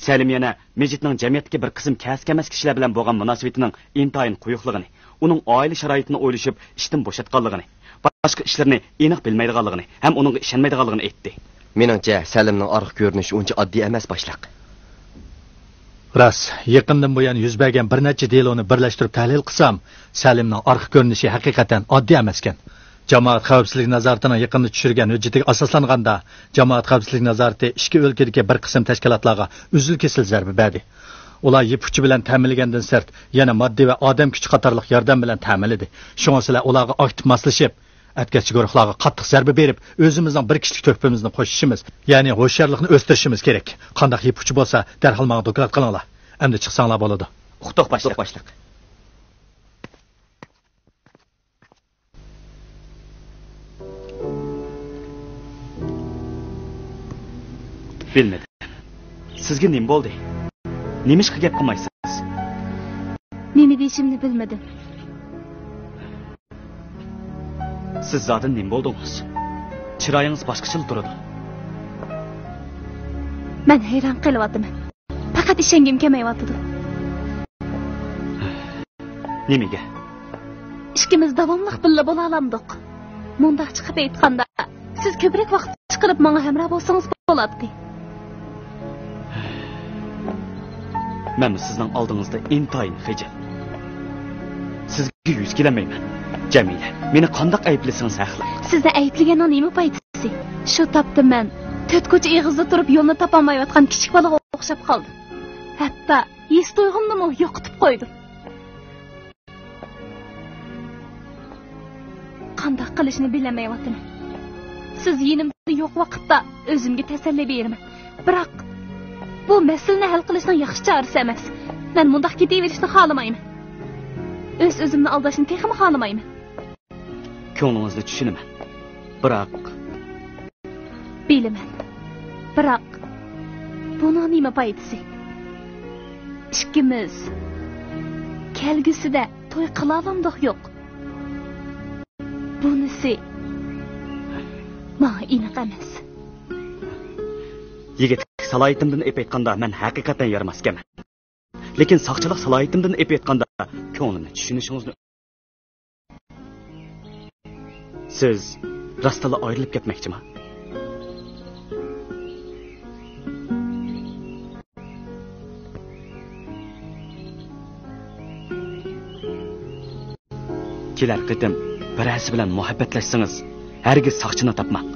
سەلىم يەنە مىجىتنىڭ جەمئىيەتتىكى بىر قىسىم كەسىپ ئەمەس كىشىلەر بىلەن بولغان مۇناسىۋىتىنىڭ ئىنتايىن قويۇقلۇقىنى، ئۇنىڭ ئائىلە شارائىتىنى ئويلىشىپ ئىشتىن بوشاتقانلىقىنى، باشقا ئىشلىرىنى ئېنىق بىلمەيدىغانلىقىنى ھەم ئۇنىڭغا ئىشەنمەيدىغانلىقىنى ئېيتتى. مېنىڭچە، سەلىمنىڭ ئارقا كۆرۈنۈشى ئۇنچە ئاددىي ئەمەس، باشلىق. راست، يېقىندىن بۇيان يۈز بەرگەن بىر نەچچە دېلونى بىرلەشتۈرۈپ تەھلىل قىلسام، سەلىمنىڭ ئارقا كۆرۈنۈشى ھەقىقەتەن ئاددىي ئەمەسكەن. جامائەت خەۋپسىزلىك نازارىتىنىڭ يېقىندا چۈشۈرگەن ھۆججىتىگە ئاساسلانغاندا، جامائەت خەۋپسىزلىك نازارىتى ئىچكى ئۆلكىدىكى بىر قىسىم تەشكىلاتلارغا ئۈزۈل-كېسىل زەربە بەردى. ئۇلار يىپ ئۇچى بىلەن تەمىنلىگەندىن سىرت، يەنە ماددىي ۋە ئادەم كۈچى قاتارلىق ياردەم بىلەن تەمىنلىدى. شۇڭا سىلەر ئۇلارغا ئاكتىپ ماسلىشىپ، ئەتكەسچى گۇرۇھلارغا قاتتىق زەربە بېرىپ، ئۆزىمىزنىڭ بىر كىشىلىك تۆھپىمىزنى قوشۇشىمىز، يەنى ھوشيارلىقنى ئۆستۈرۈشىمىز كېرەك. قانداق يىپ ئۇچى بولسا، دەرھال ماڭا دوكلات قىلىڭلار. ئەمدى چىقساڭلار بولىدۇ. ئۇقتۇق، باشلىق. بىلمىدىم. سىزگە نېمە بولدى؟ نېمىشقا گەپ قىلمايسىز؟ نېمە دېيىشىمنى بىلمىدىم. سىز زادى نېمە بولدىڭىز؟ چىرايىڭىز باشقىچىلا تۇرىدۇ. مەن ھەيران قېلىۋاتىمەن. پەقەت ئىشەنگۈم كەلمەيۋاتىدۇ. نېمىگە؟ ئىككىمىز داۋاملىق بىللە بولالامدۇق؟ مۇنداق چىقىپ ئېيتقاندا، سىز كۆپرەك ۋاقىت چىقىرىپ ماڭا ھەمراھ بولسىڭىز بولاتتى. مەنمۇ سىزنىڭ ئالدىڭىزدا ئىنتايىن خىجىل. سىزگە يۈز كېلەلمەيمەن. جەمىلە، مېنى قانداق ئەيىبلىسىڭىز ھەقلىق. سىزنى ئەيىبلىگەننىڭ نېمە پايدىسى؟ شۇ تاپتا مەن تۆت كوچا ئېغىزىدا تۇرۇپ يولنى تاپالمايۋاتقان كىچىك بالىغا ئوخشاپ قالدىم. ھەتتا ھېس تۇيغۇمنىمۇ يوقىتىپ قويدۇم. قانداق قىلىشنى بىلەلمەيۋاتىمەن. سىز يېنىمدا يوق ۋاقىتتا ئۆزۈمگە تەسەللى بېرىمەن. بىراق، بۇ مەسىلىنى ھەل قىلىشنىڭ ياخشى چارىسى ئەمەس. مەن مۇنداق كېتىۋېرىشنى خالىمايمەن. ئۆز-ئۆزۈمنى ئالداشنى تېخىمۇ خالىمايمەن. كۆڭلىڭىزنى چۈشىنىمەن. بىراق، بىلىمەن. بىراق، بۇنىڭ نېمە پايدىسى؟ ئىككىمىز كەلگۈسىدە توي قىلالامدۇق يوق؟ بۇنىسى ماڭا ئېنىق ئەمەس. يىگىتلىك سالاھىيىتىمدىن ئېلىپ ئېيتقاندا، مەن ھەقىقەتەن يارىماس ئىكەنمەن. لېكىن ساقچىلىق سالاھىيىتىمدىن ئېلىپ ئېيتقاندا، كۆڭلۈمنى چۈشىنىشىڭىزنى. سىز راستتىنلا ئايرىلىپ كەتمەكچىما؟ كېلەر قېتىم بىرەرسى بىلەن مۇھەببەتلەشسىڭىز، ھەرگىز ساقچىنى تاپماڭ.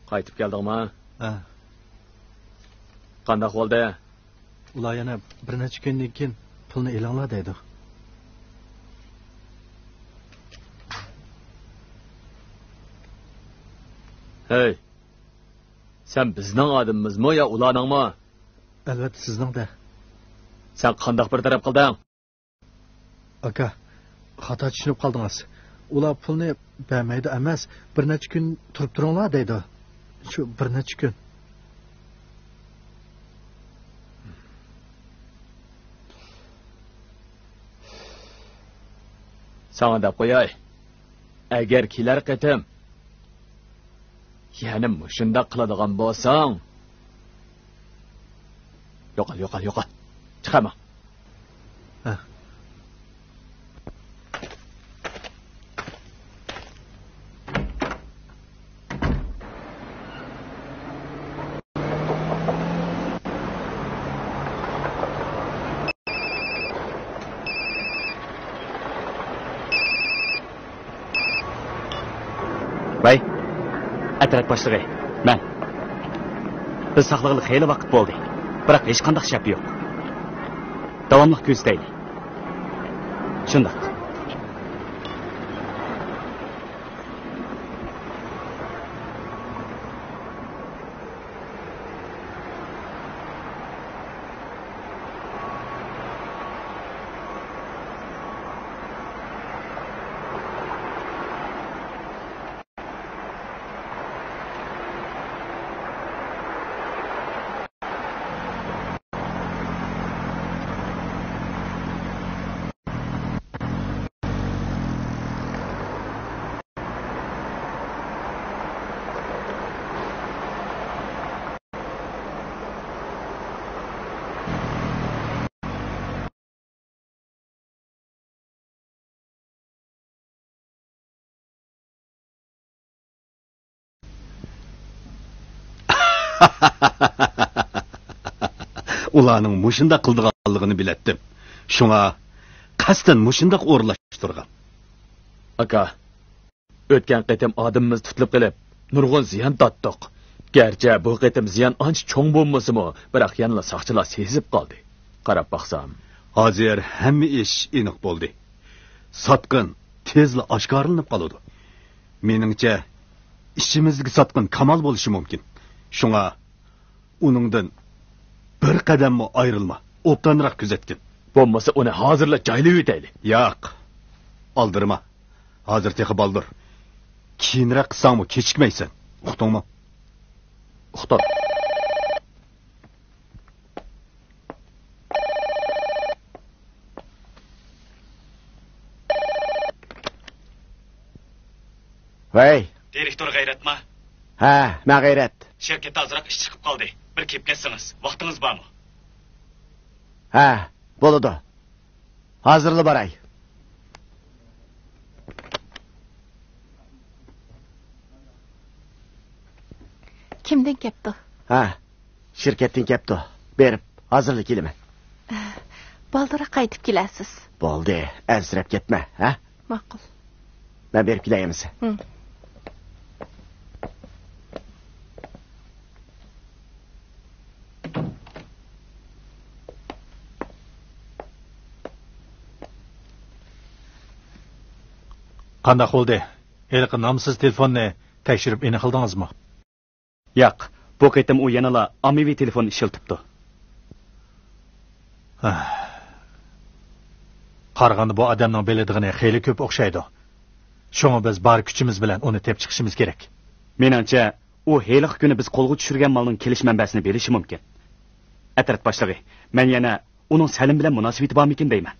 قايتىپ كەلدىڭما؟ ھە. قانداق بولدى؟ ئۇلار يەنە بىر نەچچە كۈندىن كېيىن پۇلنى ئېلىڭلار دەيدۇ. ھەي، سەن بىزنىڭ ئادىمىمىزمۇ يا ئۇلارنىڭمۇ؟ ئەلۋەتتە سىزنىڭ-دە. سەن قانداق بىر تەرەپ قىلدىڭ؟ ئاكا، خاتا چۈشىنىپ قالدىڭىز. ئۇلار پۇلنى بەرمەيدۇ ئەمەس، بىر نەچچە كۈن تۇرۇپ تۇرۇڭلار دەيدۇ. شۇ بىر نەچچە كۈن. ساڭا دەپ قوياي، ئەگەر كېلەر قېتىم يەنە مۇشۇنداق قىلىدىغان بولساڭ، يوقال، يوقال، يوقال. چىقارما. ھە. ۋەي، ئەترەت باشلىقى، مەن. بىز ساقلىغىلى خېلى ۋاقىت بولدى، بىراق ھېچقانداق شەپە يوق. داۋاملىق كۆزىتەيلى. شۇنداق. ئۇلارنىڭ مۇشۇنداق قىلىدىغانلىقىنى بىلەتتىم. شۇڭا قەستەن مۇشۇنداق ئورۇنلاشتۇرغان. ئاكا، ئۆتكەن قېتىم ئادىمىمىز تۇتۇلۇپ قېلىپ، نۇرغۇن زىيان تارتتۇق. گەرچە بۇ قېتىم زىيان ئانچە چوڭ بولمىسىمۇ، بىراق يەنىلا ساقچىلار سېزىپ قالدى. قاراپ باقسام. ھازىر ھەممە ئىش ئېنىق بولدى. ساتقىن تېزلا ئاشكارىلىنىپ قالىدۇ. مېنىڭچە، ئىچىمىزدىكى ساتقىن كامال بولۇشى مۇمكىن. شۇڭا ئۇنىڭدىن بىر قەدەممۇ ئايرىلما، ئوبدانراق كۆزەتكىن. بولمىسا ئۇنى ھازىرلا جايلىۋېتەيلى. ياق، ئالدىرىما. ھازىر تېخى بالدۇر. كېيىنرەك قىلساڭمۇ كېچىكمەيسەن. ئۇقتۇڭمۇ؟ ئۇقتۇم. ۋەي. دىرېكتور غەيرەتما؟ ھە، مەن غەيرەت. شىركەتتە ئازراق ئىش چىقىپ قالدى. بىر كېلىپ كەتسىڭىز، ۋاقتىڭىز بارمۇ؟ ھە، بولىدۇ. ھازىرلا باراي. كىمدىن كەپتۇ؟ ھە، شىركەتتىن كەپتۇ. بېرىپ، ھازىرلا كېلىمەن. بالدۇرراق قايتىپ كېلەرسىز. بولدى، ئەنسىرەپ كەتمە، ھە؟ ماقۇل. مەن بېرىپ كېلەي ئەمىسە. ھىم. قانداق بولدى؟ ھېلىقى نامسىز تېلېفوننى تەكشۈرۈپ ئېنىقلىدىڭىزمۇ؟ ياق، بۇ قېتىم ئۇ يەنىلا ئاممىۋى تېلېفون ئىشلىتىپتۇ. ھە. قارىغاندا بۇ ئادەمنىڭ بىلىدىغىنى خېلى كۆپ ئوخشايدۇ. شۇڭا بىز بار كۈچىمىز بىلەن ئۇنى تېپىپ چىقىشىمىز كېرەك. مېنىڭچە، ئۇ ھېلىقى كۈنى بىز قولغا چۈشۈرگەن مالنىڭ كېلىش مەنبەسىنى بىلىشى مۇمكىن. ئەترەت باشلىقى، مەن يەنە ئۇنىڭ سەلىم بىلەن مۇناسىۋىتى بارمىكىن دەيمەن.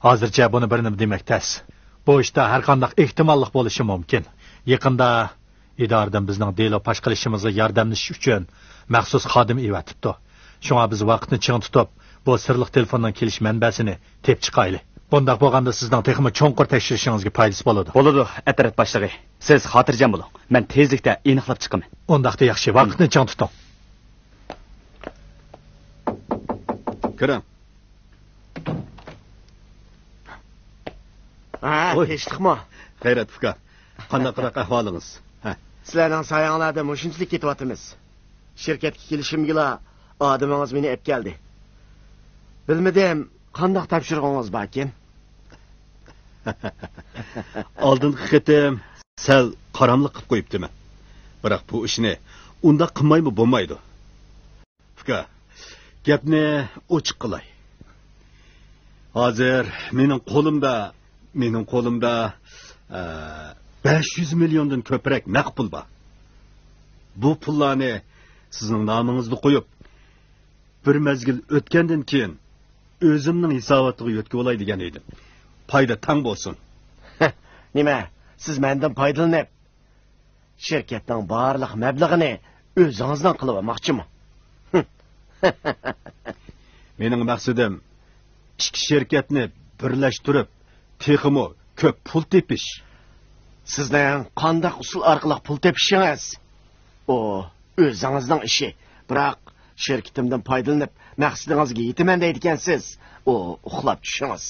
ھازىرچە بۇنى بىر نېمە دېمەك تەس. بۇ ئىشتا ھەرقانداق ئېھتىماللىق بولۇشى مۇمكىن. يېقىندا ئىدارىدىن بىزنىڭ دېلو پاش قىلىشىمىزغا ياردەملىشىش ئۈچۈن مەخسۇس خادىم ئېۋەتىپتۇ. شۇڭا بىز ۋاقىتنى چىڭ تۇتۇپ، بۇ سىرلىق تېلېفوننىڭ كېلىش مەنبەسىنى تېپىپ چىقايلى. بۇنداق بولغاندا سىزنىڭ تېخىمۇ چوڭقۇر تەكشۈرۈشىڭىزگە پايدىسى بولىدۇ. بولىدۇ، ئەترەت باشلىقى. سىز خاتىرجەم بولۇڭ. مەن تېزلىكتە ئېنىقلاپ چىقىمەن. ئۇنداقتا ياخشى، ۋاقىتنى چىڭ تۇتۇڭ. كىرىڭ. ھە، ۋوي. تىنچلىقمۇ؟ غەيرەت ئۇكا، قانداقراق ئەھۋالىڭىز؟ ھە. سىلەرنىڭ سايەڭلاردا مۇشۇنچىلىك كېتىۋاتىمىز. شىركەتكە كېلىشىمگىلا ئادىمىڭىز مېنى ئەپ كەلدى. بىلمىدىم، قانداق تاپشۇرۇقىڭىز باركىن؟ ئالدىنقى قېتىم سەل قاراملىق قىلىپ قويۇپتىمەن. بىراق بۇ ئىشنى ئۇنداق قىلمايمۇ بولمايدۇ. ئۇكا، گەپنى ئوچۇق قىلاي. ھازىر مېنىڭ قولۇمدا، مېنىڭ قولۇمدا، ئە، بەش يۈز مىليوندىن كۆپرەك نەق پۇل بار. بۇ پۇللارنى سىزنىڭ نامىڭىزدا قويۇپ، بىر مەزگىل ئۆتكەندىن كېيىن ئۆزۈمنىڭ ھېساباتىغا يۆتكىۋالاي دېگەن ئىدىم. پايدا تەڭ بولسۇن. نېمە، سىز مەندىن پايدىلىنىپ، شىركەتنىڭ بارلىق مەبلىغىنى ئۆزىڭىزنىڭ قىلىۋالماقچىمۇ؟ مېنىڭ مەقسىتىم ئىككى شىركەتنى بىرلەشتۈرۈپ، تېخىمۇ كۆپ پۇل تېپىش. سىزنىڭ قانداق ئۇسۇل ئارقىلىق پۇل تېپىشىڭىز، ئۇ ئۆزىڭىزنىڭ ئىشى. بىراق، شىركىتىمدىن پايدىلىنىپ، مەقسىتىڭىزگە يېتىمەن دەيدىكەنسىز، ئۇ ئۇخلاپ چۈشىڭىز.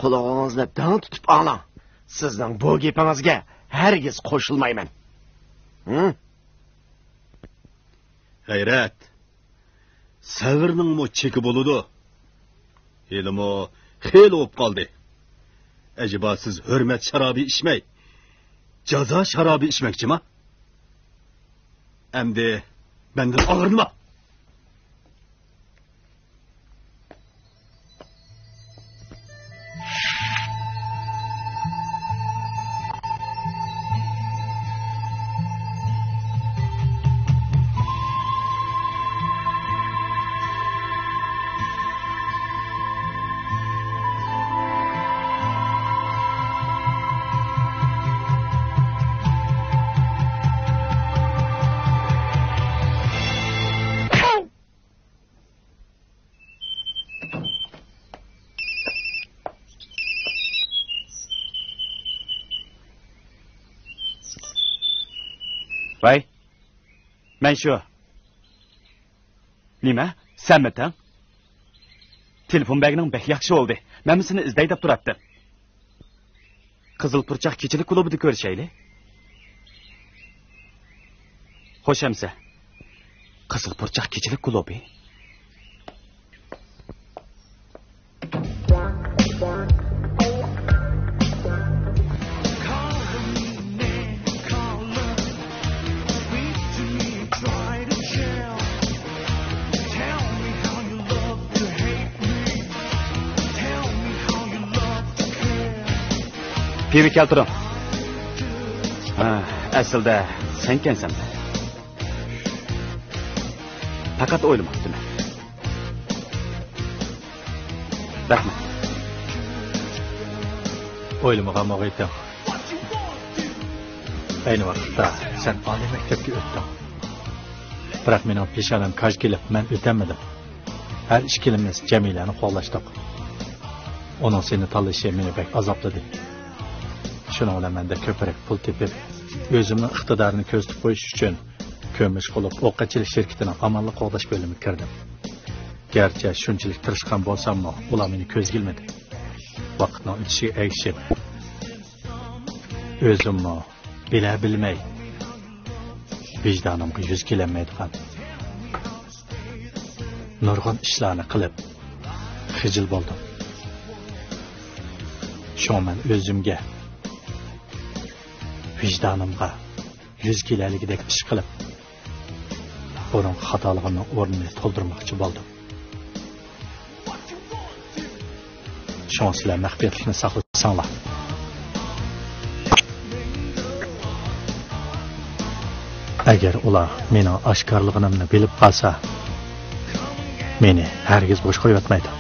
قۇلىقىڭىزنى دىڭ تۇتۇپ ئاڭلاڭ. سىزنىڭ بۇ گېپىڭىزگە ھەرگىز قوشۇلمايمەن. ھە؟ غەيرەت، سەۋرنىڭمۇ چېكى بولىدۇ. ھېلىمۇ خېلى بولۇپ قالدى. ئەجەبا سىز ھۆرمەت شارابى ئىچمەي، جازا شارابى ئىچمەكچىما؟ ئەمدى مەندىن ئاغرىنما. ۋەي، مەن شۇ. نېمە؟ سەنمىتىڭ؟ تېلېفون بەرگىنىڭ بەك ياخشى بولدى. مەنمۇ سېنى ئىزدەي دەپ تۇراتتىم. قىزىل پۇرچاق كېچىلىك كۇلۇبىدا كۆرۈشەيلى. خوش ئەمىسە. قىزىل پۇرچاق كېچىلىك كۇلۇبى. پىۋا كەلتۈرۈڭ. ھە، ئەسلىدە سەنكەنسەن. پەقەت ئويلىماپتىمەن. رەھمەت. ئويلىمىغان مۇھىتىڭ. ئەينى ۋاقىتتا سەن ئالىي مەكتەپكە ئۆتتۈڭ. بىراق مېنىڭ پېشانەم كاج كېلىپ، مەن ئۆتەلمىدىم. ھەر ئىككىلىمىز جەمىلەنى قوغلاشتۇق. ئۇنىڭ سېنى تاللىشى مېنى بەك ئازابلىدى. شۇنىڭ بىلەن مەندە كۆپرەك پۇل تېپىپ، ئۆزۈمنىڭ ئىقتىدارىنى كۆرسىتىپ قويۇش ئۈچۈن، كۆمۈش بولۇپ ئوقەتچىلىك شىركىتىنىڭ ئامانلىق قوغداش بۆلۈمىگە كىردىم. گەرچە شۇنچىلىك تىرىشقان بولساممۇ، ئۇلار مېنى كۆزگە ئىلمىدى. ۋاقىتنىڭ ئۆتۈشىگە ئەگىشىپ، ئۆزۈممۇ بىلە-بىلمەي ۋىجدانىمغا يۈز كېلەلمەيدىغان نۇرغۇن ئىشلارنى قىلىپ خىجىل بولدۇم. شۇڭا مەن ئۆزۈمگە، ۋىجدانىمغا يۈز كېلەلىگۈدەك ئىش قىلىپ، بۇرۇنقى خاتالىقىمنىڭ ئورنىنى تولدۇرماقچى بولدۇم. شۇڭا سىلەر مەخپىيەتلىكنى ساقلىساڭلار. ئەگەر ئۇلار مېنىڭ ئاشكارىلىغىنىمنى بىلىپ قالسا، مېنى ھەرگىز بوش قويۇۋەتمەيدۇ.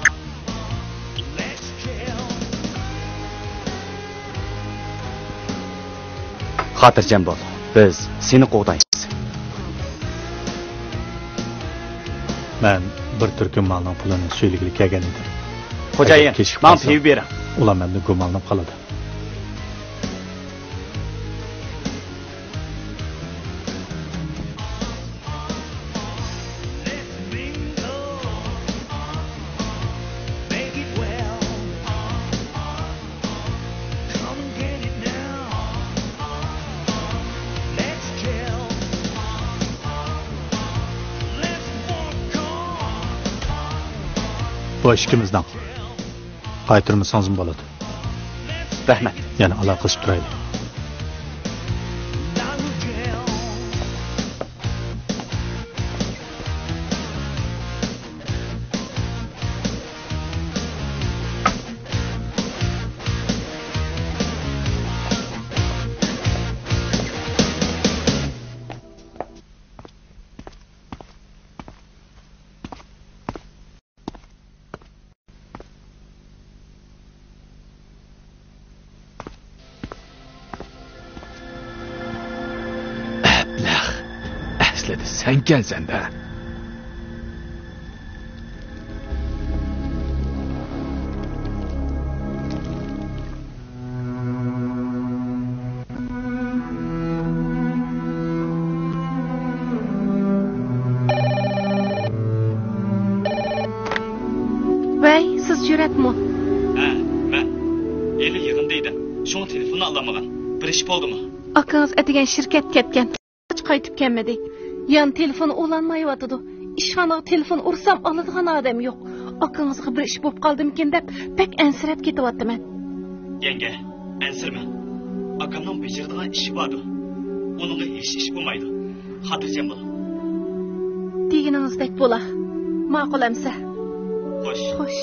خاتىرجەم بول، بىز سېنى قوغدايمىز. مەن بىر تۈركۈم مالنىڭ پۇلىنى سۈيلىگىلى كەلگەن ئىدىم. خوجايىن، ئەگەر كېچىكىپ ماڭا قالسام، پىۋا بېرىڭ. ئۇلار مەندىن گۇمانلىنىپ قالىدۇ. بۇ ئىككىمىزنىڭ. قايتۇرمىسىڭىزمۇ بولىدۇ. رەھمەت. يەنە ئالاقىلىشىپ تۇرايلى. سەنكەنسەن-دە. ۋەي، سىز جۈرئەتمۇ؟ ھە، مەن. ھېلى يىغىندا ئىدىم. شۇڭا تېلېفوننى ئالالمىغان. بىر ئىش بولدىمۇ؟ ئاكىڭىز ئەتىگەن شىركەتكە كەتكەن. قايتىپ كەلمىدى. يان تېلېفون ئۇلانمايۋاتىدۇ. ئىشخانىغا تېلېفون ئۇرسام، ئالىدىغان ئادەم يوق. ئاكىڭىزغا بىر ئىش بوپ قالدىمىكىن دەپ، بەك ئەنسىرەپ كېتىۋاتىمەن. يەڭگە، ئەنسىرىمەڭ. ئاكامنىڭ بېجىرىدىغان ئىشى باردۇ. ئۇنىڭغا ھېچ ئىش بولمايدۇ. خاتىرجەم بول. دېگىنىڭىزدەك بولا. ماقۇل ئەمسە. خوش. خوش.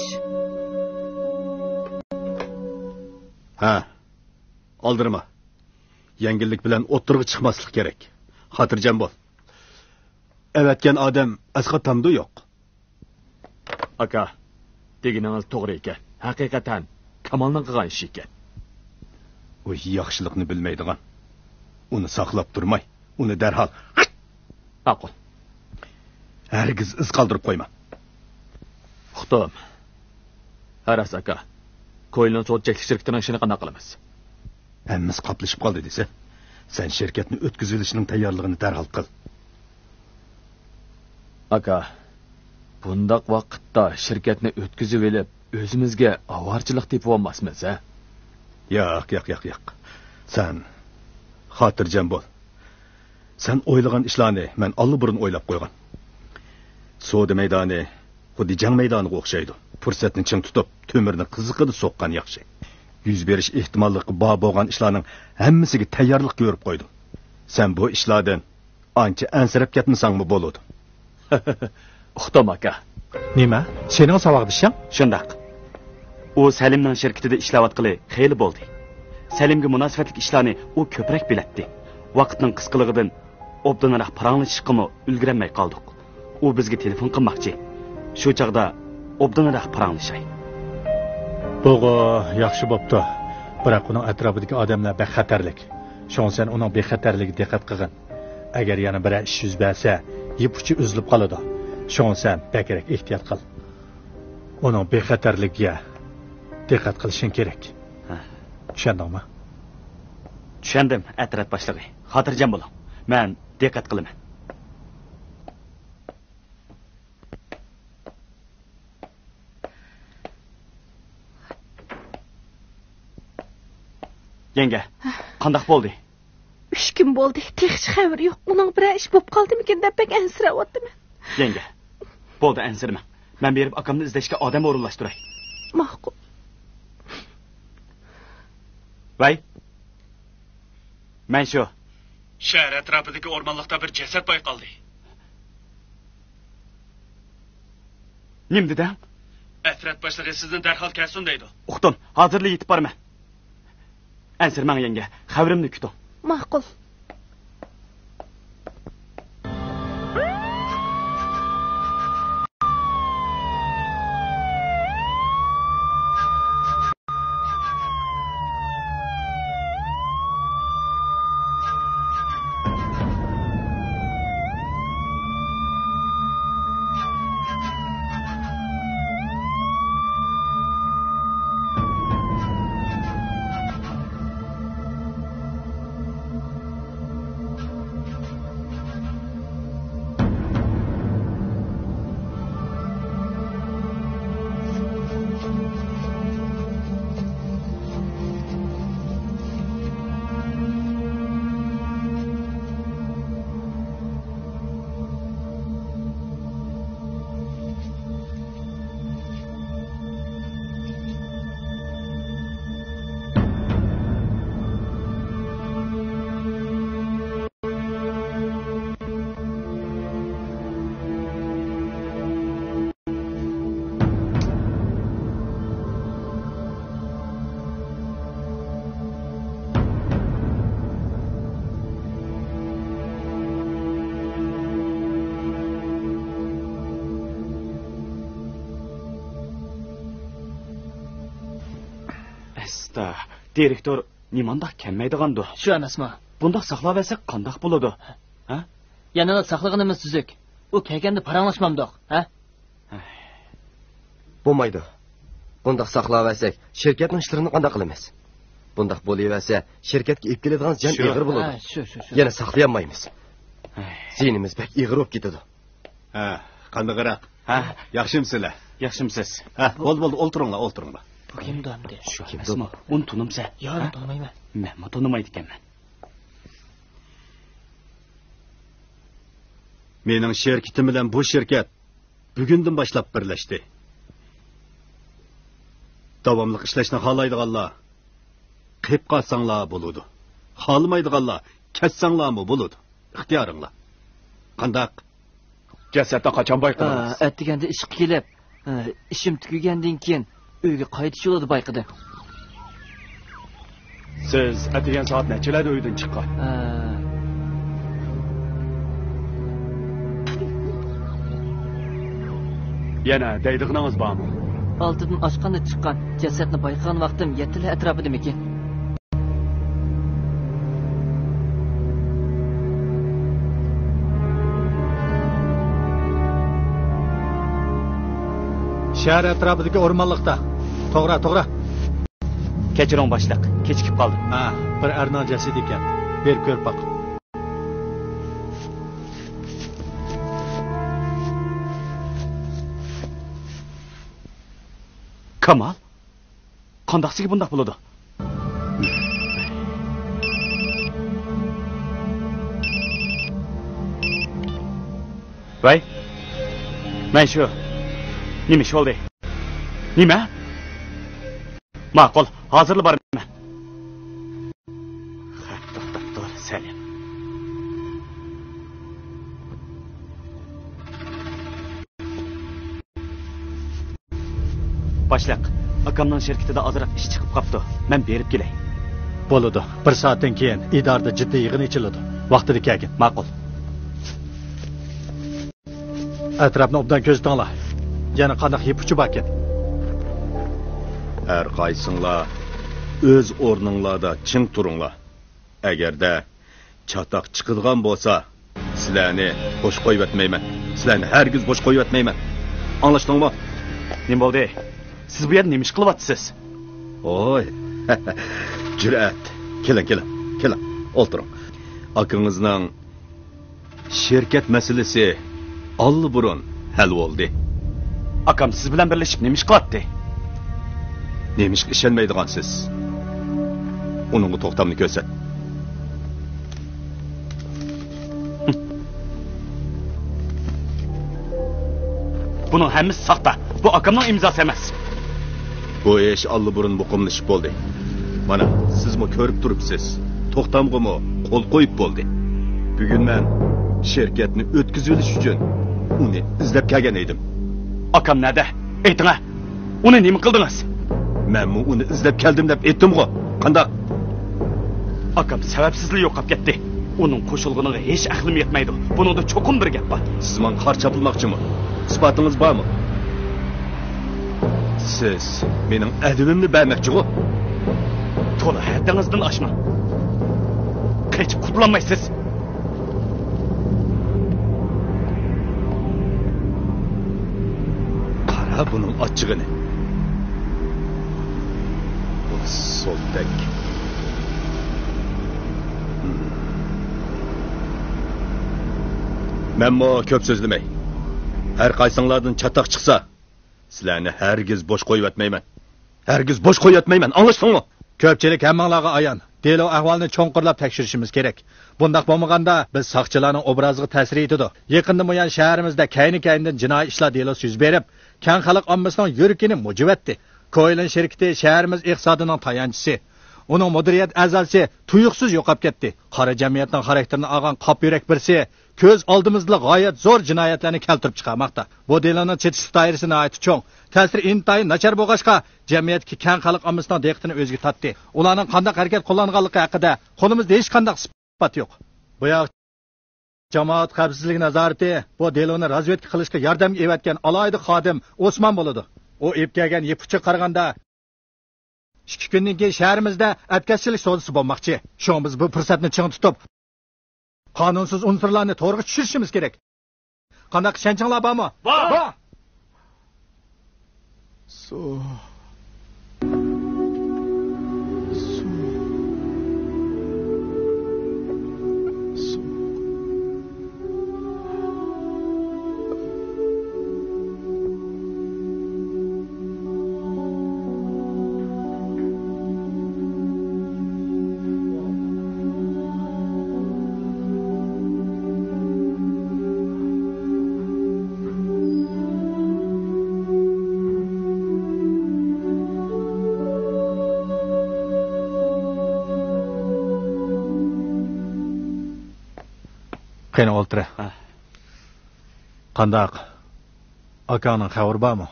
ھە. ئالدىرىما. يەڭگىللىك بىلەن ئوتتۇرىغا چىقماسلىق كېرەك. خاتىرجەم بول. ئەۋەتكەن ئادەم ئەسقاتامدۇ يوق؟ ئاكا، دېگىنىڭىز توغرا ئىكەن. ھەقىقەتەن كامالنىڭ قىلغان ئىشى ئىكەن. ئۇ ياخشىلىقنى بىلمەيدىغان. ئۇنى ساقلاپ تۇرماي، ئۇنى دەرھال. ماقۇل. ھەرگىز ئىز قالدۇرۇپ قويما. ئۇقتۇم. ھە راست ئاكا. كويلىنىڭ سودا چەكلىك شىركىتىنىڭ ئىشىنى قانداق قىلىمىز؟ ھەممىسى قاپلىشىپ قالدى دېسە، سەن شىركەتنى ئۆتكۈزۈۋېلىشنىڭ تەييارلىقىنى دەرھال قىل. ئاكا، بۇنداق ۋاقىتتا شىركەتنى ئۆتكۈزۈۋېلىپ، ئۆزىمىزگە ئاۋارىچىلىق تېپىۋالماسمىز، ھە؟ ياق، ياق، ياق، ياق. سەن خاتىرجەم بول. سەن ئويلىغان ئىشلارنى مەن ئاللىبۇرۇن ئويلاپ قويغان. سودا مەيدانى خۇددى جەڭ مەيدانىغا ئوخشايدۇ. پۇرسەتنى چىڭ تۇتۇپ، تۆمۈرنى قىزىقىدا سوققان ياخشى. يۈز بېرىش ئېھتىماللىقى بار بولغان ئىشلارنىڭ ھەممىسىگە تەييارلىق كۆرۈپ قويدۇم. سەن بۇ ئىشلاردىن ئانچە ئەنسىرەپ كەتمىسەڭمۇ بولىدۇ. ئۇقتۇم ئاكا. نېمە؟ سېنىڭ ساۋاقدىشىڭ؟ شۇنداق. ئۇ سەلىمنىڭ شىركىتىدە ئىشلەۋاتقىلى خېلى بولدى. سەلىمگە مۇناسىۋەتلىك ئىشلارنى ئۇ كۆپرەك بىلەتتى. ۋاقىتنىڭ قىسقىلىقىدىن ئوبدانراق پاراڭلىشىشقىمۇ ئۈلگۈرەلمەي قالدۇق. ئۇ بىزگە تېلېفون قىلماقچى. شۇ چاغدا ئوبدانراق پاراڭلىشاي. بۇغۇ ياخشى بوپتۇ. بىراق ئۇنىڭ ئەتراپىدىكى ئادەملەر بەك خەتەرلىك. شۇڭا سەن ئۇنىڭ بىخەتەرلىكىگە دىققەت قىلغىن. ئەگەر يەنە بىرەر ئىش يۈز بەرسە، يىپ ئۇچى ئۈزۈلۈپ قالىدۇ. شۇڭا سەن بەكرەك ئېھتىيات قىل. ئۇنىڭ بىخەتەرلىكىگە دىققەت قىلىشىڭ كېرەك. ھە. چۈشەندىڭمۇ؟ چۈشەندىم، ئەترەت باشلىقى. خاتىرجەم بولۇڭ. مەن دىققەت قىلىمەن. يەڭگە، قانداق بولدى؟ ئۈچ كۈن بولدى، تېخىچە خەۋىرى يوق. ئۇنىڭ بىرەر ئىش بوپ قالدىمىكىن دەپ بەك ئەنسىرەۋاتىمەن. يەڭگە، بولدى، ئەنسىرىمەڭ. مەن بېرىپ ئاكامنى ئىزدەشكە ئادەم ئورۇنلاشتۇراي. ماقۇل. ۋەي. مەن شۇ. شەھەر ئەتراپىدىكى ئورمانلىقتا بىر جەسەت بايقالدى. نېمە دېدىڭ؟ ئەترەت باشلىقى سىزنى دەرھال كەلسۇن دەيدۇ. ئۇقتۇم، ھازىرلا يېتىپ بارىمەن. ئەنسىرىمەڭ يەڭگە، خەۋىرىمنى كۈتۈڭ. ماقۇل. ئەستا، دىرېكتور نېمانداق كەلمەيدىغاندۇ؟ شۇ ئەمەسمۇ؟ بۇنداق ساقلاۋەرسەك قانداق بولىدۇ؟ ھە؟ يەنىلا ساقلىغىنىمىز تۈزۈك. ئۇ كەلگەندە پاراڭلاشمامدۇق، ھە؟ بولمايدۇ. بۇنداق ساقلاۋەرسەك، شىركەتنىڭ ئىشلىرىنى قانداق قىلىمىز؟ بۇنداق بولۇۋەرسە، شىركەتكە ئېلىپ كېلىدىغان زىيان شۇ. ئېغىر بولىدۇ. ھە، شۇ، شۇ، شۇ. يەنە ساقلىيالمايمىز. ھەي. زىيىنىمىز بەك ئېغىر بولۇپ كېتىدۇ. ھە، قانداقراق؟ ھە. ياخشىمۇسىلەر؟ ياخشىمۇسىز؟ ھە، بولدى، بولدى، ئولتۇرۇڭلار، ئولتۇرۇڭلار. بۇ كىمدۇ ئەمدى؟ شۇ ئەمەسمۇ؟ ئۇنى تونۇمسەن؟ ياق، ھە؟ تونۇمايمەن. مەنمۇ تونۇمايدىكەنمەن. مېنىڭ شىركىتىم بىلەن بۇ شىركەت بۈگۈندىن باشلاپ بىرلەشتى. داۋاملىق ئىشلەشنى خالايدىغانلار قېلىپ قالساڭلار بولىدۇ. خالىمايدىغانلار كەتسەڭلارمۇ بولىدۇ. ئىختىيارىڭلار. قانداق؟ جەسەتنى قاچان بايقىدىڭىز؟ ئە، ئەتىگەندە ئىشقا كېلىپ، ئە، ئىشىم تۈگىگەندىن كېيىن ئۆيگە قايتىش يولىدا بايقىدىم. سىز ئەتىگەن سائەت نەچچىلەردە ئۆيدىن چىققان؟ ئە، يەنە دەيدىغىنىڭىز بارمۇ؟ ئالتىدىن ئاشقاندا چىققان. جەسەتنى بايقىغان ۋاقتىم يەتتىلەر ئەتراپىدىمىكىن؟ شەھەر ئەتراپىدىكى ئورمانلىقتا. توغرا، توغرا. كەچۈرۈڭ باشلىق، كېچىكىپ قالدىم. ھە، بىر ئەرنىڭ جەسىتى ئىكەن. بېرىپ كۆرۈپ باق. كامال؟ قانداقسىگە بۇنداق بولىدۇ؟ ۋەي، مەن شۇ. نېمە ئىش بولدى؟ نېمە؟ ماقۇل، ھازىرلا بارىمەن. خەت توختاپ تۇر، سەلىم. باشلىق، ئاكامنىڭ شىركىتىدە ئازراق ئىش چىقىپ قاپتۇ. مەن بېرىپ كېلەي. بولىدۇ. بىر سائەتتىن كېيىن ئىدارىدە جىددىي يىغىن ئېچىلىدۇ. ۋاقتىدا كەلگىن. ماقۇل. ئەتراپنى ئوبدان كۆزىتىڭلار. يەنە قانداق يىپ ئۇچى باركەن؟ ھەر قايسىڭلار ئۆز ئورنۇڭلاردا چىڭ تۇرۇڭلار. ئەگەردە چاتاق چىقىدىغان بولسا، سىلەرنى بوش قويۇۋەتمەيمەن. سىلەرنى ھەرگىز بوش قويۇۋەتمەيمەن. ئاڭلاشتىڭمۇ؟ نېمە بولدى؟ سىز بۇ يەردە نېمە ئىش قىلىۋاتىسىز؟ ھوي، جۈرئەت. كېلىڭ، كېلىڭ، كېلىڭ. ئولتۇرۇڭ. ئاكىڭىزنىڭ شىركەت مەسىلىسى ئاللىبۇرۇن ھەل بولدى. ئاكام سىز بىلەن بىرلىشىپ نېمە ئىش قىلاتتى؟ نېمىشقا ئىشەنمەيدىغانسىز؟ ئۇنىڭغا توختامنى كۆرسەت. بۇنىڭ ھەممىسى ساختا. بۇ ئاكامنىڭ ئىمزاسى ئەمەس. بۇ ئىش ئاللىبۇرۇن مۇقىملىشىپ بولدى. مانا، سىزمۇ كۆرۈپ تۇرۇپسىز. توختامغىمۇ قول قويۇپ بولدى. بۈگۈن مەن شىركەتنى ئۆتكۈزۈۋېلىش ئۈچۈن ئۇنى ئىزدەپ كەلگەن ئىدىم. ئاكام نەدە؟ ئېيتىڭە! ئۇنى نېمە قىلدىڭىز؟ مەنمۇ ئۇنى ئىزدەپ كەلدىم دەپ ئېيتتىمغۇ. قانداق؟ ئاكام سەۋەبسىزلا يوقاپ كەتتى. ئۇنىڭ قوشۇلغىنىغا ھېچ ئەقلىم يەتمەيدۇ. بۇنىڭدا چوقۇم بىر گەپ بار. سىز ماڭا قارا چاپلىماقچىمۇ؟ ئىسپاتىڭىز بارمۇ؟ سىز مېنىڭ ئەدىپىمنى بەرمەكچىغۇ؟ تولا ھەددىڭىزدىن ئاشماڭ. قېچىپ قۇتۇلالمايسىز. قارا بۇنىڭ ئاچچىقىنى. بۇ سولتەك. مەنمۇ كۆپ سۆزلىمەي. ھەر قايسىڭلاردىن چاتاق چىقسا، سىلەرنى ھەرگىز بوش قويۇۋەتمەيمەن. ھەرگىز بوش قويۇۋەتمەيمەن، ئاڭلاشتىڭمۇ؟ كۆپچىلىك ھەممىڭلارغا ئايان. دېلو ئەھۋالىنى چوڭقۇرلاپ تەكشۈرۈشىمىز كېرەك. بۇنداق بولمىغاندا، بىز ساقچىلارنىڭ ئوبرازىغا تەسىر يېتىدۇ. يېقىندىن بۇيان شەھىرىمىزدە كەينى-كەينىدىن جىنايى ئىشلار دېلوسى يۈز بېرىپ، كەڭ خەلق ئاممىسىنىڭ يۈرىكىنى مۇجۇۋەتتى. كويلىن شىركىتى شەھىرىمىز ئىقتىسادىنىڭ تايانچىسى. ئۇنىڭ مۇدىرىيەت ئەزاسى تۇيۇقسىز يوقاپ كەتتى. قارا جەمئىيەتنىڭ خاراكتېرىنى ئالغان قاپا يۈرەك بىرسى كۆز ئالدىمىزدىلا غايەت زور جىنايەتلەرنى كەلتۈرۈپ چىقارماقتا. بۇ دېلونىڭ چېتىشلىق دائىرىسى ناھايىتى چوڭ. تەسىرى ئىنتايىن ناچار بولغاچقا، جەمئىيەتتىكى كەڭ خەلق ئاممىسىنىڭ دىققىتىنى ئۆزىگە تارتتى. ئۇلارنىڭ قانداق ھەرىكەت قوللانغانلىقى ھەققىدە قولىمىزدا ھېچقانداق ئىسپات يوق. بۇ ياق جامائەت خەۋپسىزلىكى نازارىتى بۇ دېلونى رازۋېدكا قىلىشقا ياردەمگە ئېۋەتكەن ئالاھىدە خادىم ئوسمان بولىدۇ. ئۇ ئېلىپ كەلگەن يىپ ئۇچىغا قارىغاندا، ئىككى كۈندىن كېيىن شەھىرىمىزدە ئەتكەسچىلىك سودىسى بولماقچى. شۇڭا بىز بۇ پۇرسەتنى چىڭ تۇتۇپ، قانۇنسىز ئۇنسۇرلارنى تورغا چۈشۈرۈشىمىز كېرەك. قانداق، ئىشەنچىڭلار بارمۇ؟ بار! بار! سۇ. سۇ. سۇ. قېنى، ئولتۇر. ھە. قانداق؟ ئاكاڭنىڭ خەۋىرى بارمۇ؟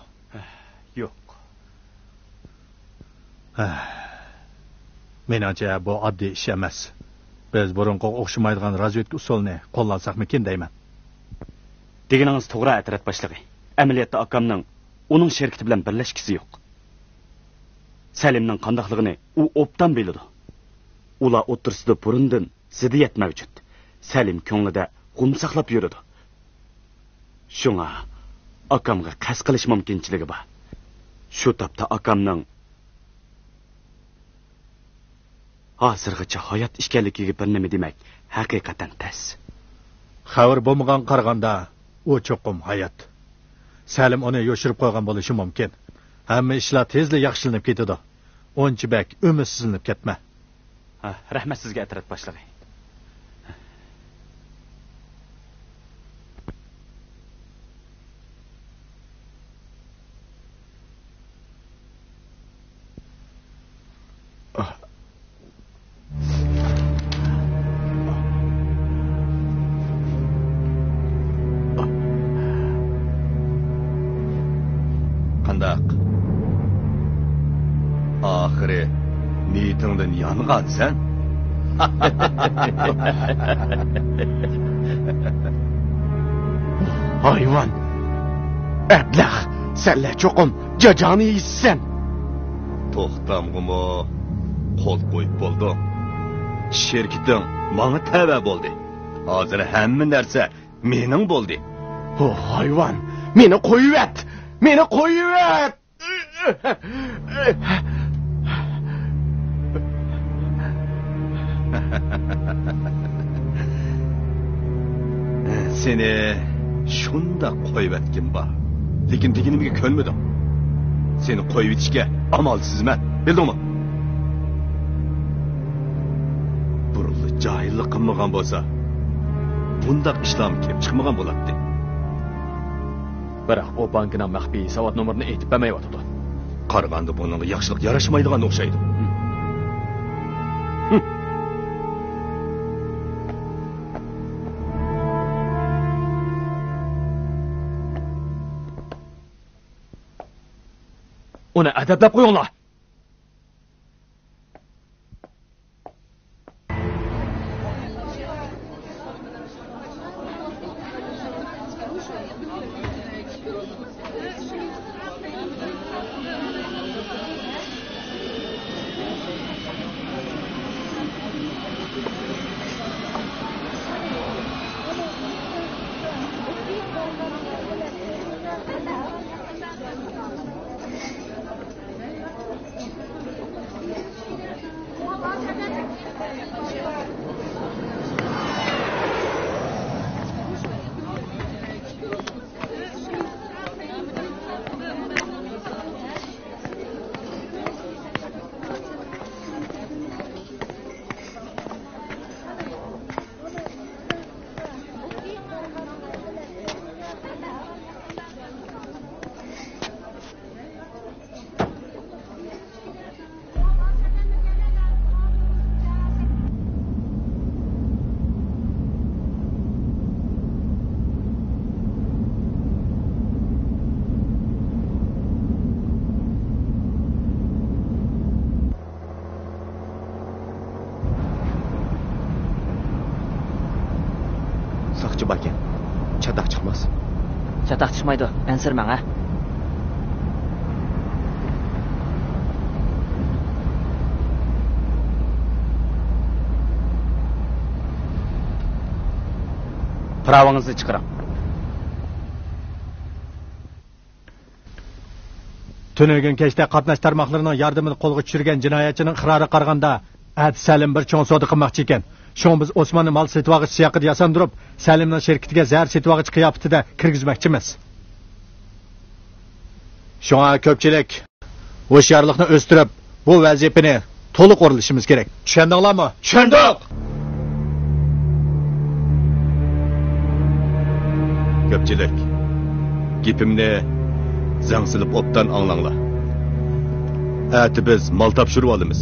يوق. ھە. مېنىڭچە، بۇ ئاددىي ئىش ئەمەس. بىز بۇرۇنقىغا ئوخشىمايدىغان رازۋېدكا ئۇسۇلىنى قوللانساقمىكىن دەيمەن. دېگىنىڭىز توغرا، ئەترەت باشلىقى. ئەمەلىيەتتە ئاكامنىڭ ئۇنىڭ شېرىكىتى بىلەن بىرلەشكۈسى يوق. سەلىمنىڭ قانداقلىقىنى ئۇ ئوبدان بىلىدۇ. ئۇلار ئوتتۇرىسىدا بۇرۇندىن زىددىيەت مەۋجۇت. سەلىم كۆڭلىدە غۇم ساقلاپ يۈرىدۇ. شۇڭا ئاكامغا قەست قىلىش مۇمكىنچىلىكى بار. شۇ تاپتا ئاكامنىڭ ھازىرغىچە ھايات ئىكەنلىكىگە بىر نېمە دېمەك ھەقىقەتەن تەس. خەۋىرى بولمىغانغا قارىغاندا، ئۇ چوقۇم ھايات. سەلىم ئۇنى يوشۇرۇپ قويغان بولۇشى مۇمكىن. ھەممە ئىشلار تېزلا ياخشىلىنىپ كېتىدۇ. ئۇنچە بەك ئۈمىدسىزلىنىپ كەتمە. ھە، رەھمەت سىزگە، ئەترەت باشلىقى. قانداق؟ ئاخىرى نىيىتىڭدىن يانغانسەن؟ ھايۋان! ئەبلەخ! سەنلەر چوقۇم جاجاڭنى يەيسەن! توختامغىمۇ قول قويۇپ بولدۇڭ. شىركىتىڭ ماڭا تەۋە بولدى. ھازىر ھەممە نەرسە مېنىڭ بولدى. ھو، ھايۋان! مېنى قويۇۋەت! مېنى قويۇۋەت! سېنى شۇنداق قويۇۋەتكۈم بار. لېكىن دېگىنىمگە كۆنمىدىڭ. سېنى قويۇۋېتىشكە ئامالسىزمەن. بىلدىڭمۇ؟ بۇرۇنلا جاھىللىق قىلمىغان بولسا، بۇنداق ئىشلارمۇ كېلىپ چىقمىغان بولاتتى. بىراق ئۇ بانكىنىڭ مەخپىي ھېسابات نومۇرىنى ئېيتىپ بەرمەيۋاتىدۇ. قارىغاندا بۇنىڭغا ياخشىلىق ياراشمايدىغان ئوخشايدۇ. ھىم. ھىم. ئۇنى ئەدەپلەپ قويۇڭلار! ساقچى باركەن. چاتاق چىقماس. چاتاق چىقمايدۇ، ئەنسىرىمەڭ ھە. پىراۋىڭىزنى چىقىرىڭ. تۈنۈگۈن كەچتە قاتناش تارماقلىرىنىڭ ياردىمىدە قولغا چۈشۈرگەن جىنايەتچىنىڭ ئىقرارىغا قارىغاندا، ئەتە سەلىم بىر چوڭ سودا قىلماقچى ئىكەن. شۇڭا بىز ئوسماننى مال سېتىۋالغۇچى سىياقىدا ياساندۇرۇپ، سەلىمنىڭ شىركىتىگە زەھەر سېتىۋالغۇچى قىياپىتىدە كىرگۈزمەكچىمىز. شۇڭا كۆپچىلىك ھوشيارلىقنى ئۆستۈرۈپ، بۇ ۋەزىپىنى تولۇق ئورۇنلىشىمىز كېرەك. چۈشەندىڭلارمۇ؟ چۈشەندۇق! كۆپچىلىك، گېپىمنى زەڭ سېلىپ ئوبدان ئاڭلاڭلار. ئەتە بىز مال تاپشۇرۇۋالىمىز.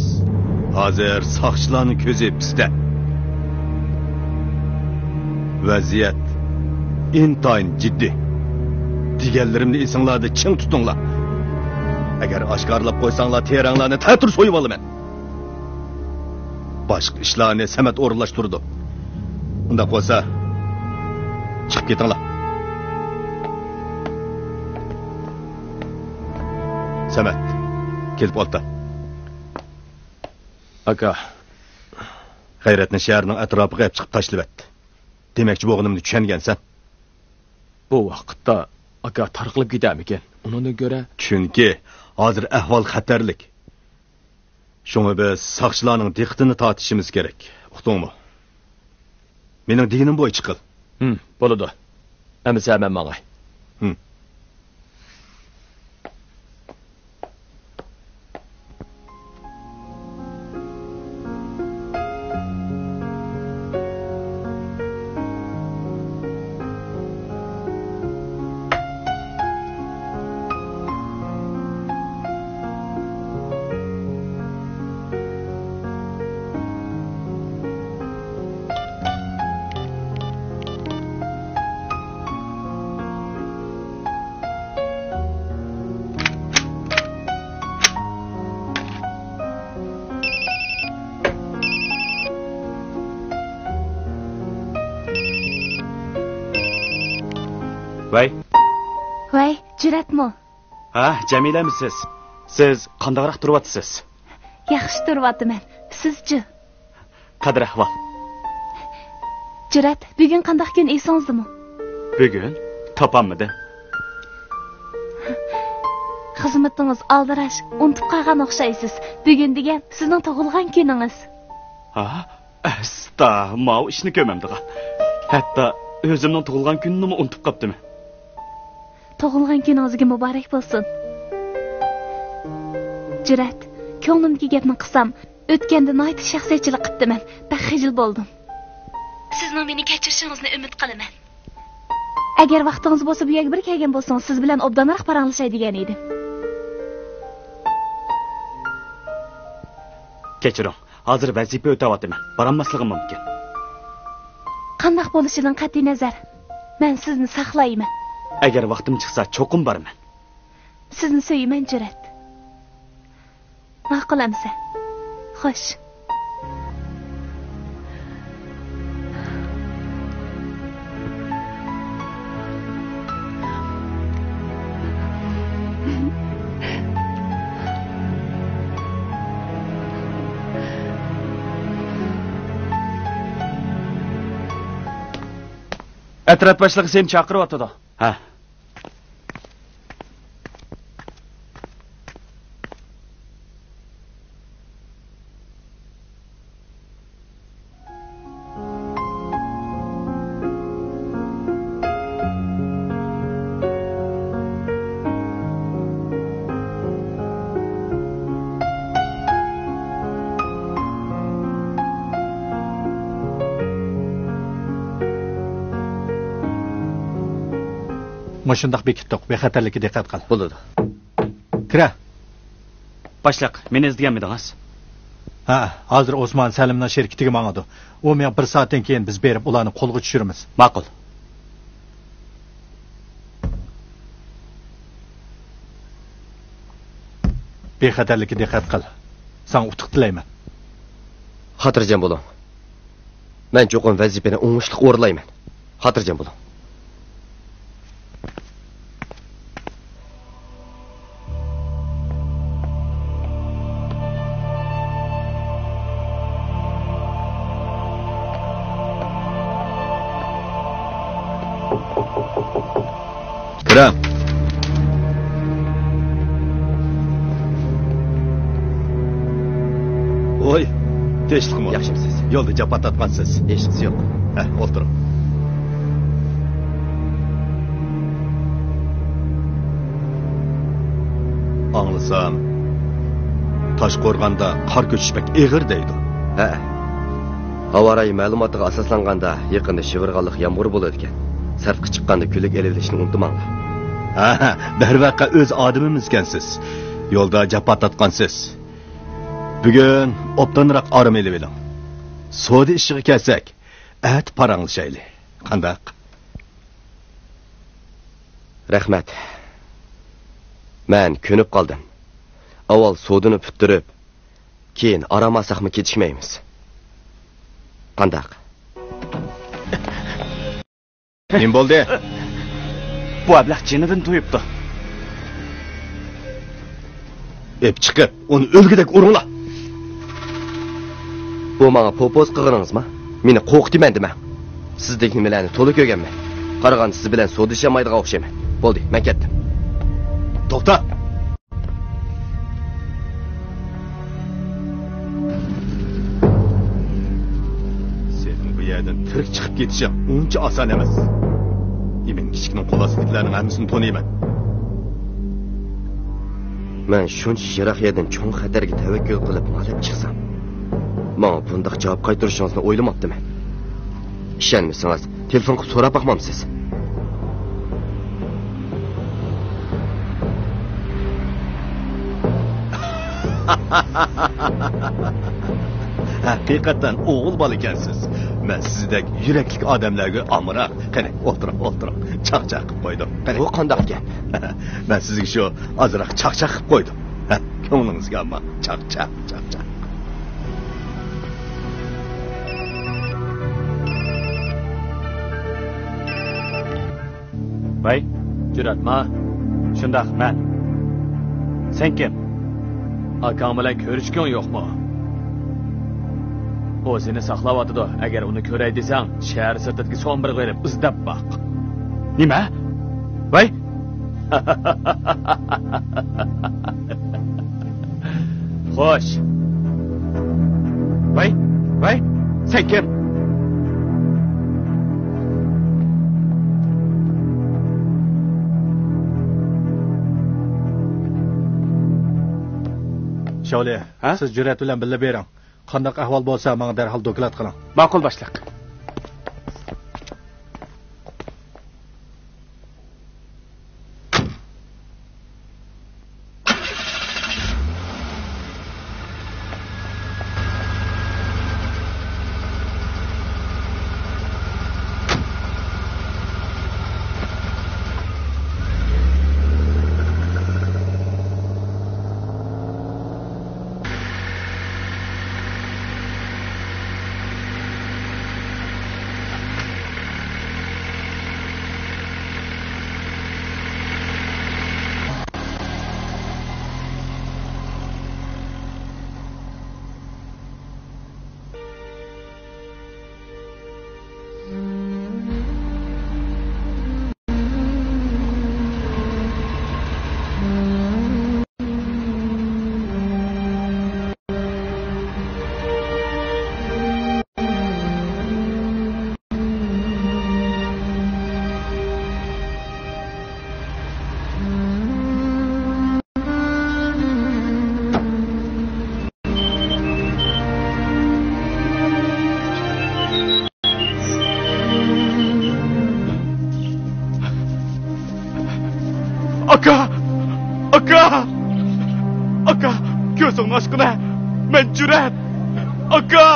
ھازىر ساقچىلارنىڭ كۆزى بىزدە. ۋەزىيەت ئىنتايىن جىددىي. دېگەنلىرىمنى ئېسىڭلاردا چىڭ تۇتۇڭلار. ئەگەر ئاشكارىلاپ قويساڭلار، تېرەڭلارنى تەتۈر سويۇۋالىمەن. باشقا ئىشلارنى سەمەت ئورۇنلاشتۇرىدۇ. ئۇنداق بولسا، چىقىپ كېتىڭلار. سەمەت، كېلىپ ئولتۇر. ئاكا. غەيرەتنى شەھەرنىڭ ئەتراپىغا ئېلىپ چىقىپ تاشلىۋەت. دېمەكچى بولغىنىمنى چۈشەنگەنسەن. بۇ ۋاقىتتا ئاكا تارقىلىپ كېتەرمىكىن؟ ئۇنىڭدىن كۆرە. چۈنكى ھازىر ئەھۋال خەتەرلىك. شۇڭا بىز ساقچىلارنىڭ دىققىتىنى تارتىشىمىز كېرەك. ئۇقتۇڭمۇ؟ مېنىڭ دېگىنىم بويىچە قىل. ھىم، بولىدۇ. ئەمىسە مەن ماڭاي. ھىم. ۋەي. ۋەي، جۈرئەتمۇ؟ ھە، جەمىلەمۇ سىز؟ سىز قانداقراق تۇرۇۋاتىسىز؟ ياخشى تۇرۇۋاتىمەن. سىزچۇ؟ قەدىر ئەھۋال؟ جۈرئەت، بۈگۈن قانداق كۈن ئېسىڭىزدىمۇ؟ بۈگۈن؟ تاپالمىدىم. خىزمىتىڭىز ئالدىراش، ئۇنتۇپ قالغان ئوخشايسىز. بۈگۈن دېگەن سىزنىڭ تۇغۇلغان كۈنىڭىز. ھا؟ ئەستا، ماۋۇ ئىشنى كۆرمەمدىغان. ھەتتا ئۆزۈمنىڭ تۇغۇلغان كۈنىنىمۇ ئۇنتۇپ قاپتىمەن. تۇغۇلغان كۈنىڭىزگە مۇبارەك بولسۇن. جۈرئەت، كۆڭلۈمدىكى گەپنى قىلسام، ئۆتكەندە ناھايىتى شەخسىيەتچىلىك قىپتىمەن. بەك خىجىل بولدۇم. سىزنىڭ مېنى كەچۈرۈشىڭىزنى ئۈمىد قىلىمەن. ئەگەر ۋاقتىڭىز بولسا، بۇ يەرگە بىر كەلگەن بولسىڭىز، سىز بىلەن ئوبدانراق پاراڭلىشاي دېگەن ئىدىم. كەچۈرۈڭ، ھازىر ۋەزىپە ئۆتەۋاتىمەن، بارالماسلىقىم مۇمكىن. قانداق بولۇشىدىن قەتئىينەزەر، مەن سىزنى ساقلايمەن. ئەگەر ۋاقتىم چىقسا، چوقۇم بارىمەن. سىزنى سۆيىمەن، جۈرئەت. ماقۇل ئەمىسە. خوش. ئەترەت باشلىقى سېنى چاقىرىۋاتىدۇ. ھە. مۇشۇنداق بېكىتتۇق، بىخەتەرلىككە دىققەت قىل. بولىدۇ. كىرە. باشلىق، مېنى ئىزدىگەنمىدىڭىز؟ ھە، ھازىر ئوسمان سەلىمنىڭ شىركىتىگە ماڭىدۇ. ئۇ مېڭىپ بىر سائەتتىن كېيىن بىز بېرىپ ئۇلارنى قولغا چۈشۈرىمىز. ماقۇل. بىخەتەرلىككە دىققەت قىل. ساڭا ئۇتۇق تىلەيمەن. خاتىرجەم بولۇڭ. مەن چوقۇم ۋەزىپىنى ئوڭۇشلۇق ئورۇنلايمەن. خاتىرجەم بولۇڭ. تىنچلىقمۇ؟ ياخشىمۇسىز؟ يولدا جاپا تارتقانسىز؟ ھېچقىسى يوق. ھە، ئولتۇرۇڭ. ئاڭلىسام، تاشقورغاندا قار كۆچۈش بەك ئېغىر دەيدۇ. ھەئە. ھاۋا رايى مەلۇماتىغا ئاساسلانغاندا، يېقىندا شىۋىرغانلىق يامغۇر بولىدىكەن. سىرتقا چىققاندا كۈلۈك ئېلىۋېلىشنى ئۇنتۇماڭلار. ھە، دەرۋەقە ئۆز ئادىمىمىزكەنسىز. يولدا جاپا تارتقانسىز. بۈگۈن ئوبدانراق ئارام ئېلىۋېلىڭ. سودا ئىشىغا كەلسەك، ئەتە پاراڭلىشايلى. قانداق؟ رەھمەت. مەن كۆنۈپ قالدىم. ئاۋۋال سودىنى پۈتتۈرۈپ، كېيىن ئارام ئالساقمۇ كېتىشمەيمىز. قانداق؟ نېمە بولدى؟ بۇ ئەبلەخ جېنىدىن تويۇپتۇ. ئېپ چىقىپ، ئۇنى ئۆلگۈدەك ئۇرۇڭلار. بۇ ماڭا پوپوز قىلغىنىڭىزما؟ مېنى قورقۇتىمەن دېمەڭ. سىزدەك نېمىلەرنى تولا كۆرگەنمەن. قارىغاندا سىز بىلەن سودىلىشالمايدىغان ئوخشايمەن. بولدى، مەن كەتتىم. توختا! سېنىڭ بۇ يەردىن تىرىك چىقىپ كېتىشىڭ ئۇنچە ئاسان ئەمەس. ئىمىن كىچىكنىڭ قول ئاستىدىكىلەرنىڭ ھەممىسىنى تونۇيمەن. مەن شۇنچە يىراق يەردىن چوڭ خەتەرگە تەۋەككۈل قىلىپ ماڭىپ چىقسام، ماڭا بۇنداق جاۋاب قايتۇرۇشىڭىزنى ئويلىماپتىمەن. ئىشەنمىسىڭىز، تېلېفون قىلىپ سوراپ باقمامسىز؟ ھەقىقەتەن ئوغۇل بالا ئىكەنسىز. مەن سىزدەك يۈرەكلىك ئادەملەرگە ئامراق. قېنى، ئولتۇرۇڭ، ئولتۇرۇڭ. چاقچاق قىلىپ قويدۇم. قېنى. بۇ قانداق گەپ؟ مەن سىزگە شۇ ئازراق چاقچاق قىلىپ قويدۇم. ھە، كۆڭلىڭىزگە ئالماڭ. چاقچاق، چاقچاق. ۋەي، جۈرئەتما؟ شۇنداق، مەن. سەن كىم؟ ئاكاڭ بىلەن كۆرۈشكۈڭ يوقمۇ؟ ئۇ سېنى ساقلاۋاتىدۇ. ئەگەر ئۇنى كۆرەي دېسەڭ، شەھەر سىرتىدىكى سومبىرغا بېرىپ ئىزدەپ باق. نېمە؟ ۋەي! خوش. ۋەي، ۋەي، سەن كىم؟ شاۋلى، ھە؟ سىز جۈرئەت بىلەن بىللە بېرىڭ. قانداق ئەھۋال بولسا، ماڭا دەرھال دوكلات قىلىڭ. ماقۇل، باشلىق. ئاكا! ئاكا! ئاكا! كۆزۈڭنى ئاچقىنە! مەن جۈرئەت! ئاكا!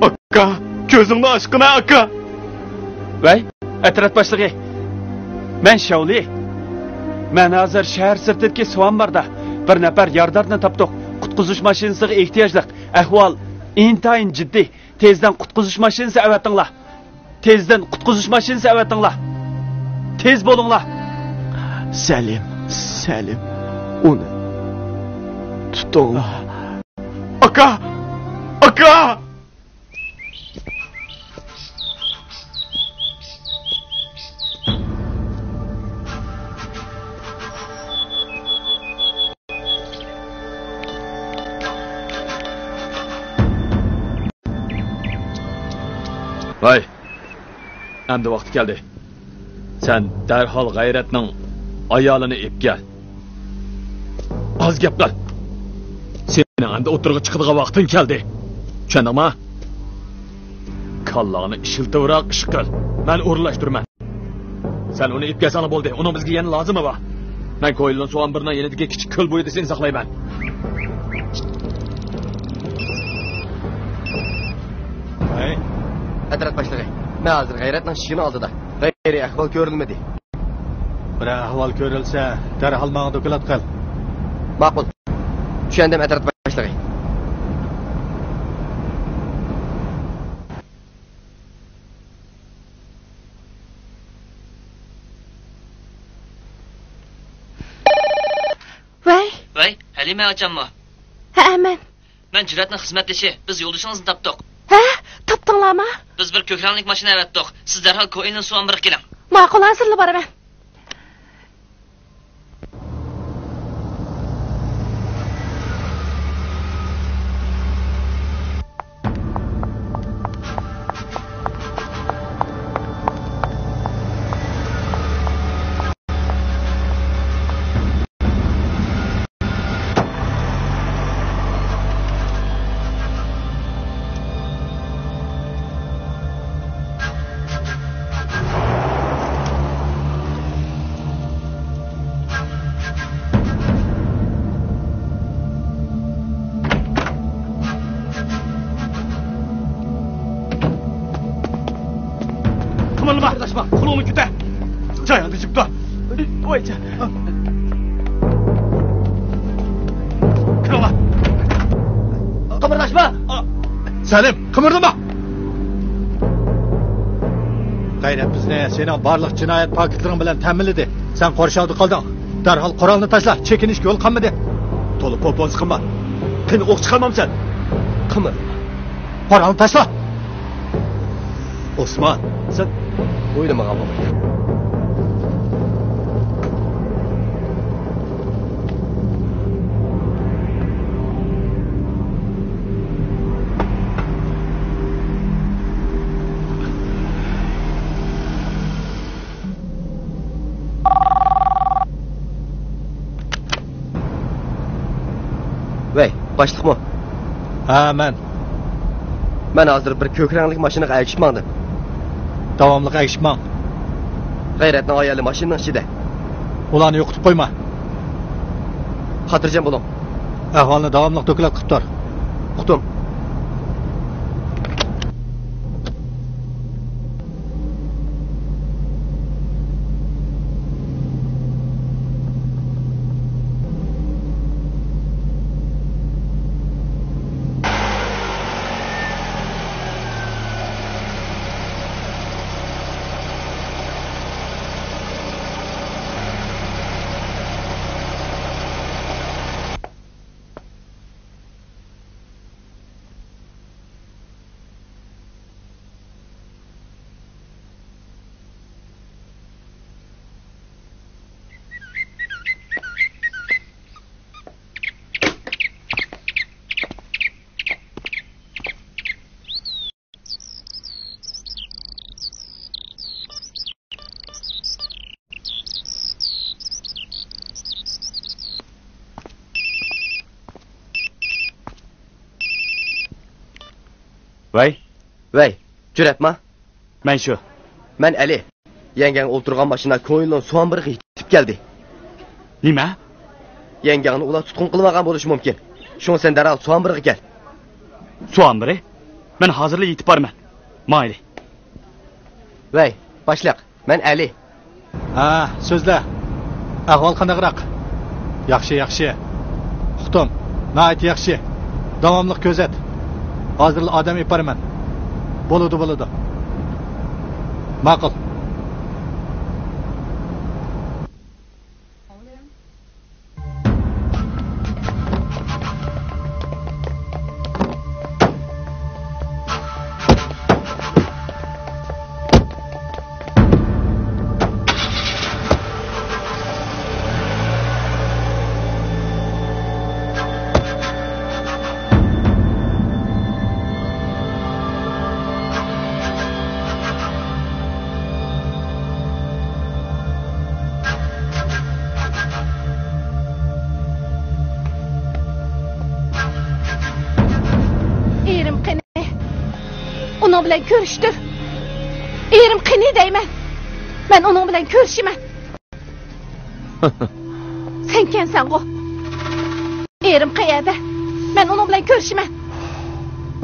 ئاكا، كۆزۈڭنى ئاچقىنا، ئاكا! ۋەي، ئەترەت باشلىقى! مەن شاۋلى. مەن ھازىر شەھەر سىرتىدىكى سىۋان باردا بىر نەپەر يارىدارنى تاپتۇق. قۇتقۇزۇش ماشىنىسىغا ئېھتىياجلىق. ئەھۋال ئىنتايىن جىددىي. تېزدىن قۇتقۇزۇش ماشىنىسى ئەۋەتىڭلار. تېزدىن قۇتقۇزۇش ماشىنىسى ئەۋەتىڭلار. تېز بولۇڭلار. سەلىم، سەلىم، ئۇنى تۇتۇڭلار. ئاكا! ئاكا! ھەي، ئەمدى ۋاقتى كەلدى. سەن دەرھال غەيرەتنىڭ ئايالىنى ئېلىپ كەل. ئاز گەپ قىل. سېنىڭ ئەمدى ئوتتۇرىغا چىقىدىغان ۋاقتىڭ كەلدى. چۈشەندىڭما؟ كاللاڭنى ئىشلىتىۋراق ئىش قىل. مەن ئورۇنلاشتۇرىمەن. سەن ئۇنى ئېلىپ كەلسەڭلا بولدى. ئۇنىڭ بىزگە يەنە لازىمى بار. مەن كويلۇن سۇ ئامبىرىنىڭ يېنىدىكى كىچىك كۆل بويىدا سېنى ساقلايمەن. ھەي. ئەترەت باشلىقى، مەن ھازىر غەيرەتنىڭ ئىشىكىنىڭ ئالدىدا. غەيرىي ئەھۋال كۆرۈلمىدى. بىرەر ئەھۋال كۆرۈلسە، دەرھال ماڭا دوكلات قىل. ماقۇل. چۈشەندىم، ئەترەت باشلىقى. ۋەي. ۋەي، ھەلىمە ئاچاممۇ؟ ھەئە، مەن. مەن جۈرئەتنىڭ خىزمەتدىشى. بىز يولدىشىڭىزنى تاپتۇق. ھە؟ تاپتىڭلارمۇ؟ بىز بىر كۆك رەڭلىك ماشىنا ئەۋەتتۇق. سىز دەرھال كوئېنلىن سۇ ئامبىرىغا كېلىڭ. ماقۇل، ھازىرلا بارىمەن. قىمىرلىما! قولۇڭنى كۆتەر! جايىڭدا جىپ تۇر! ۋايجان! كىرىڭلار! قىمىرلاشما! سەلىم، قىمىرلىما! غەيرەت بىزنى سېنىڭ بارلىق جىنايەت پاكىتلىرىڭ بىلەن تەمىنلىدى. سەن قورشاۋدا قالدىڭ. دەرھال قورالنى تاشلا، چېكىنىشكە يول قالمىدى. تولا پوپوزلۇق قىلما. قېنى ئوق چىقارمامسەن؟ قىمىرلىما. قورالنى تاشلا! ئوسمان، سەن ئويلىمىغان بولمايدۇ. ۋەي، باشلىقمۇ؟ ھە، مەن. مەن ھازىر بىر كۆك رەڭلىك ماشىنىغا ئەگىشىپ ماڭدىم. داۋاملىق ئەگىشىپ ماڭ. غەيرەتنىڭ ئايالى ماشىنىنىڭ ئىچىدە. ئۇلارنى يوقىتىپ قويما. خاتىرجەم بولۇڭ. ئەھۋالنى داۋاملىق دوكلات قىلىپ تۇر. ئۇقتۇم. ۋەي. ۋەي، جۈرئەتما؟ مەن شۇ. مەن ئەلى. يەڭگەڭ ئولتۇرغان ماشىنا كويلۇن سۇ ئامبىرىغا يېتىپ كەلدى. نېمە؟ يەڭگەڭنى ئۇلار تۇتقۇن قىلىۋالغان بولۇشى مۇمكىن. شۇڭا سەن دەرھال سۇ ئامبىرىغا كەل. سۇ ئامبىرى؟ مەن ھازىرلا يېتىپ بارىمەن. ماڭايلى. ۋەي، باشلىق، مەن ئەلى. ھە، سۆزلە. ئەھۋال قانداقراق؟ ياخشى، ياخشى. ئۇقتۇم. ناھايىتى ياخشى. داۋاملىق كۆزەت. ھازىرلا ئادەم ئېلىپ بارىمەن. بولىدۇ، بولىدۇ. ماقۇل. بىلەن كۆرۈشتۈر. ئېرىم قېنى دەيمەن. مەن ئۇنىڭ بىلەن كۆرۈشىمەن. سەنكەنسەنغۇ. ئېرىم قەيەردە؟ مەن ئۇنىڭ بىلەن كۆرۈشىمەن.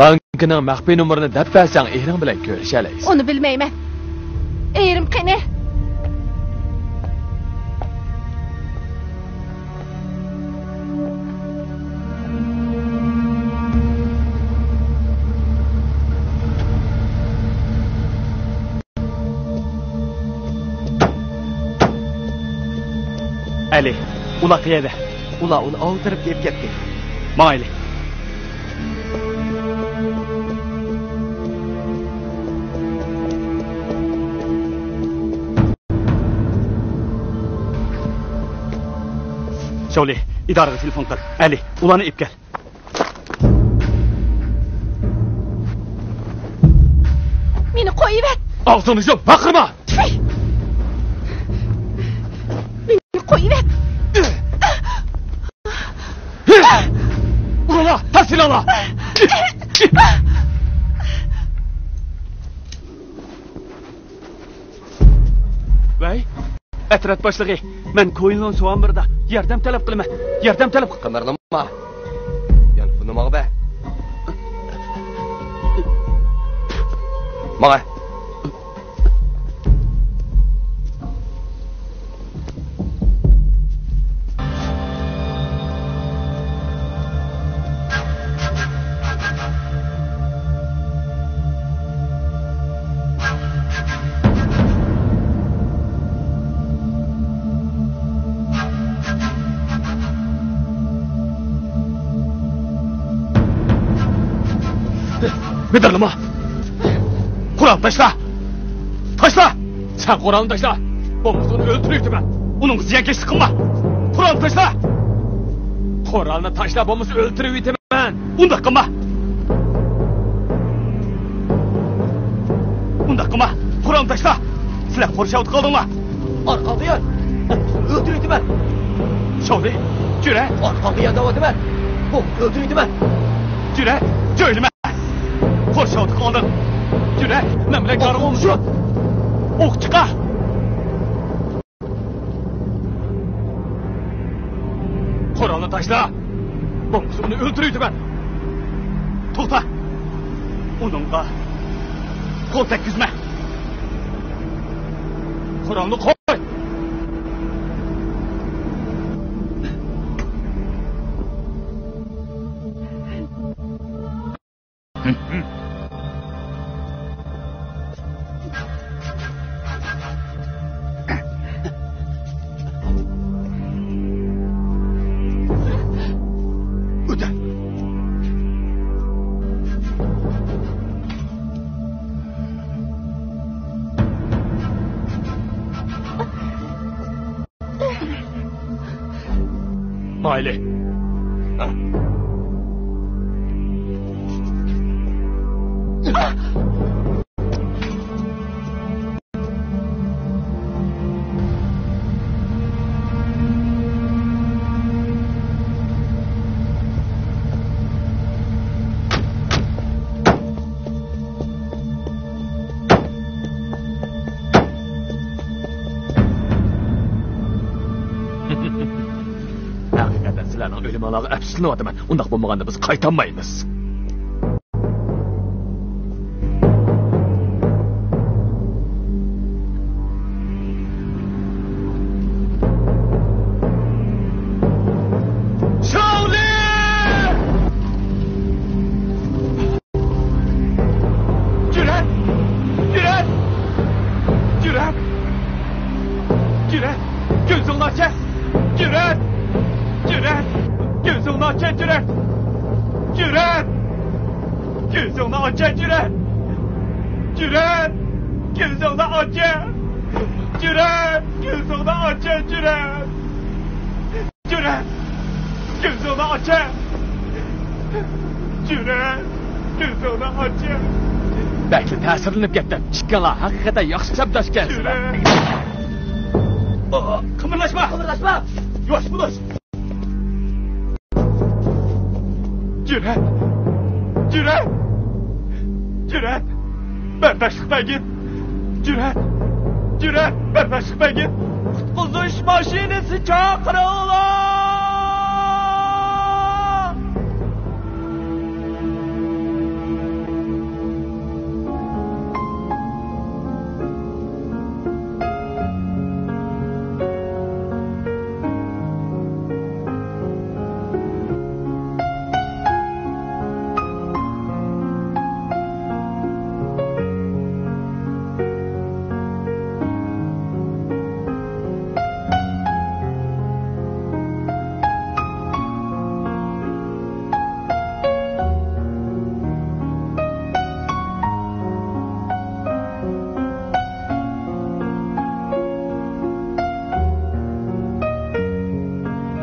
بانكىنىڭ مەخپىي نومۇرىنى دەپ بەرسەڭ، ئېرىڭ بىلەن كۆرۈشەلەيسەن. ئۇنى بىلمەيمەن. ئېرىم قېنى؟ ئەلى، ئۇلار قەيەردە؟ ئۇلار ئۇنى ئاۋۇ تەرەپكە ئېلىپ كەتتى. ماڭايلى. شاۋلى، ئىدارىگە تېلېفون قىل. ئەلى، ئۇلارنى ئېلىپ كەل. مېنى قويۇۋەت! ئاغزىڭنى يۇم، ۋارقىرىما! تۈفەي! مېنى قويۇۋەت! ئۇرۇڭلار، تاشلىۋېلىڭلار! ۋەي، ئەترەت باشلىقى، مەن كويلۇن سوئانبىردا ياردەم تەلەپ قىلىمەن. ياردەم تەلەپ قىل. قىمىرلىما. يانفوننى ماڭا بەر. ماڭا. مىدىرلىما! قورالنى تاشلا! تاشلا! سەن قورالنى تاشلا! بولمىسا ئۇنى ئۆلتۈرۈۋېتىمەن! ئۇنىڭغا زىيانكەشلىك قىلما! قورالنى تاشلا! قورالنى تاشلا، بولمىسا ئۆلتۈرۈۋېتىمەن! ئۇنداق قىلما! ئۇنداق قىلما! قورالنى تاشلا! سىلەر قورشاۋدا قالدىڭلار! ئارقاڭغا يان! ئۆلتۈرۈۋېتىمەن! شاۋلى، جۈرە! ئارقاڭغا يان دەۋاتىمەن! بولمىسا ئۆلتۈرۈۋېتىمەن! جۈرە، جۆيلىمە! قورشاۋدا قالدىڭ! جۈرە، مەن بىلەن كارىڭ بولمىسۇن! ئوق چىقار! قورالنى تاشلا! بولمىسا ئۇنى ئۆلتۈرۈۋېتىمەن! توختا! ئۇنىڭغا قول تەگكۈزمە! قورالنى قوي! مايلى. ھەقىقەتەن سىلەرنىڭ ئۆلۈمۈڭلارغا ئەپسۇسلىنىۋاتىمەن. ئۇنداق بولمىغاندا بىز قايتالمايمىز. شاۋلى! جۈرئەت! جۈرئەت! جۈرئەت! جۈرئەت! كۆزۈڭنى ئاچە! جۈرئەت! جۈرئەت! كۆزۈڭنى ئاچە، جۈرئەت! جۈرئەت! كۆزۈڭنى ئاچە، جۈرئەت! جۈرئەت! كۆزۈڭنى ئاچە! جۈرئەت! كۆزۈڭنى ئاچە، جۈرئەت! جۈرئەت! كۆزۈڭنى ئاچە! جۈرئەت! كۆزۈڭنى ئاچە! بەكلا تەسىرلىنىپ كەتتىم. ئىككىڭلار ھەقىقەتەن ياخشى سەپداشكەنسىلەر. جۈرئەت! قىمىرلاشما! قىمىرلاشما! يۇۋاش بولۇش! جۈرئەت! جۈرئەت! جۈرئەت! بەرداشلىق بەرگىن! جۈرئەت! جۈرئەت! بەرداشلىق بەرگىن! قۇتقۇزۇش ماشىنىسى چاقىرىڭلار!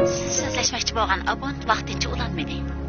سىز سۆزلەشمەكچى بولغان ئابونت ۋاقتىنچە ئۇلانمىدى.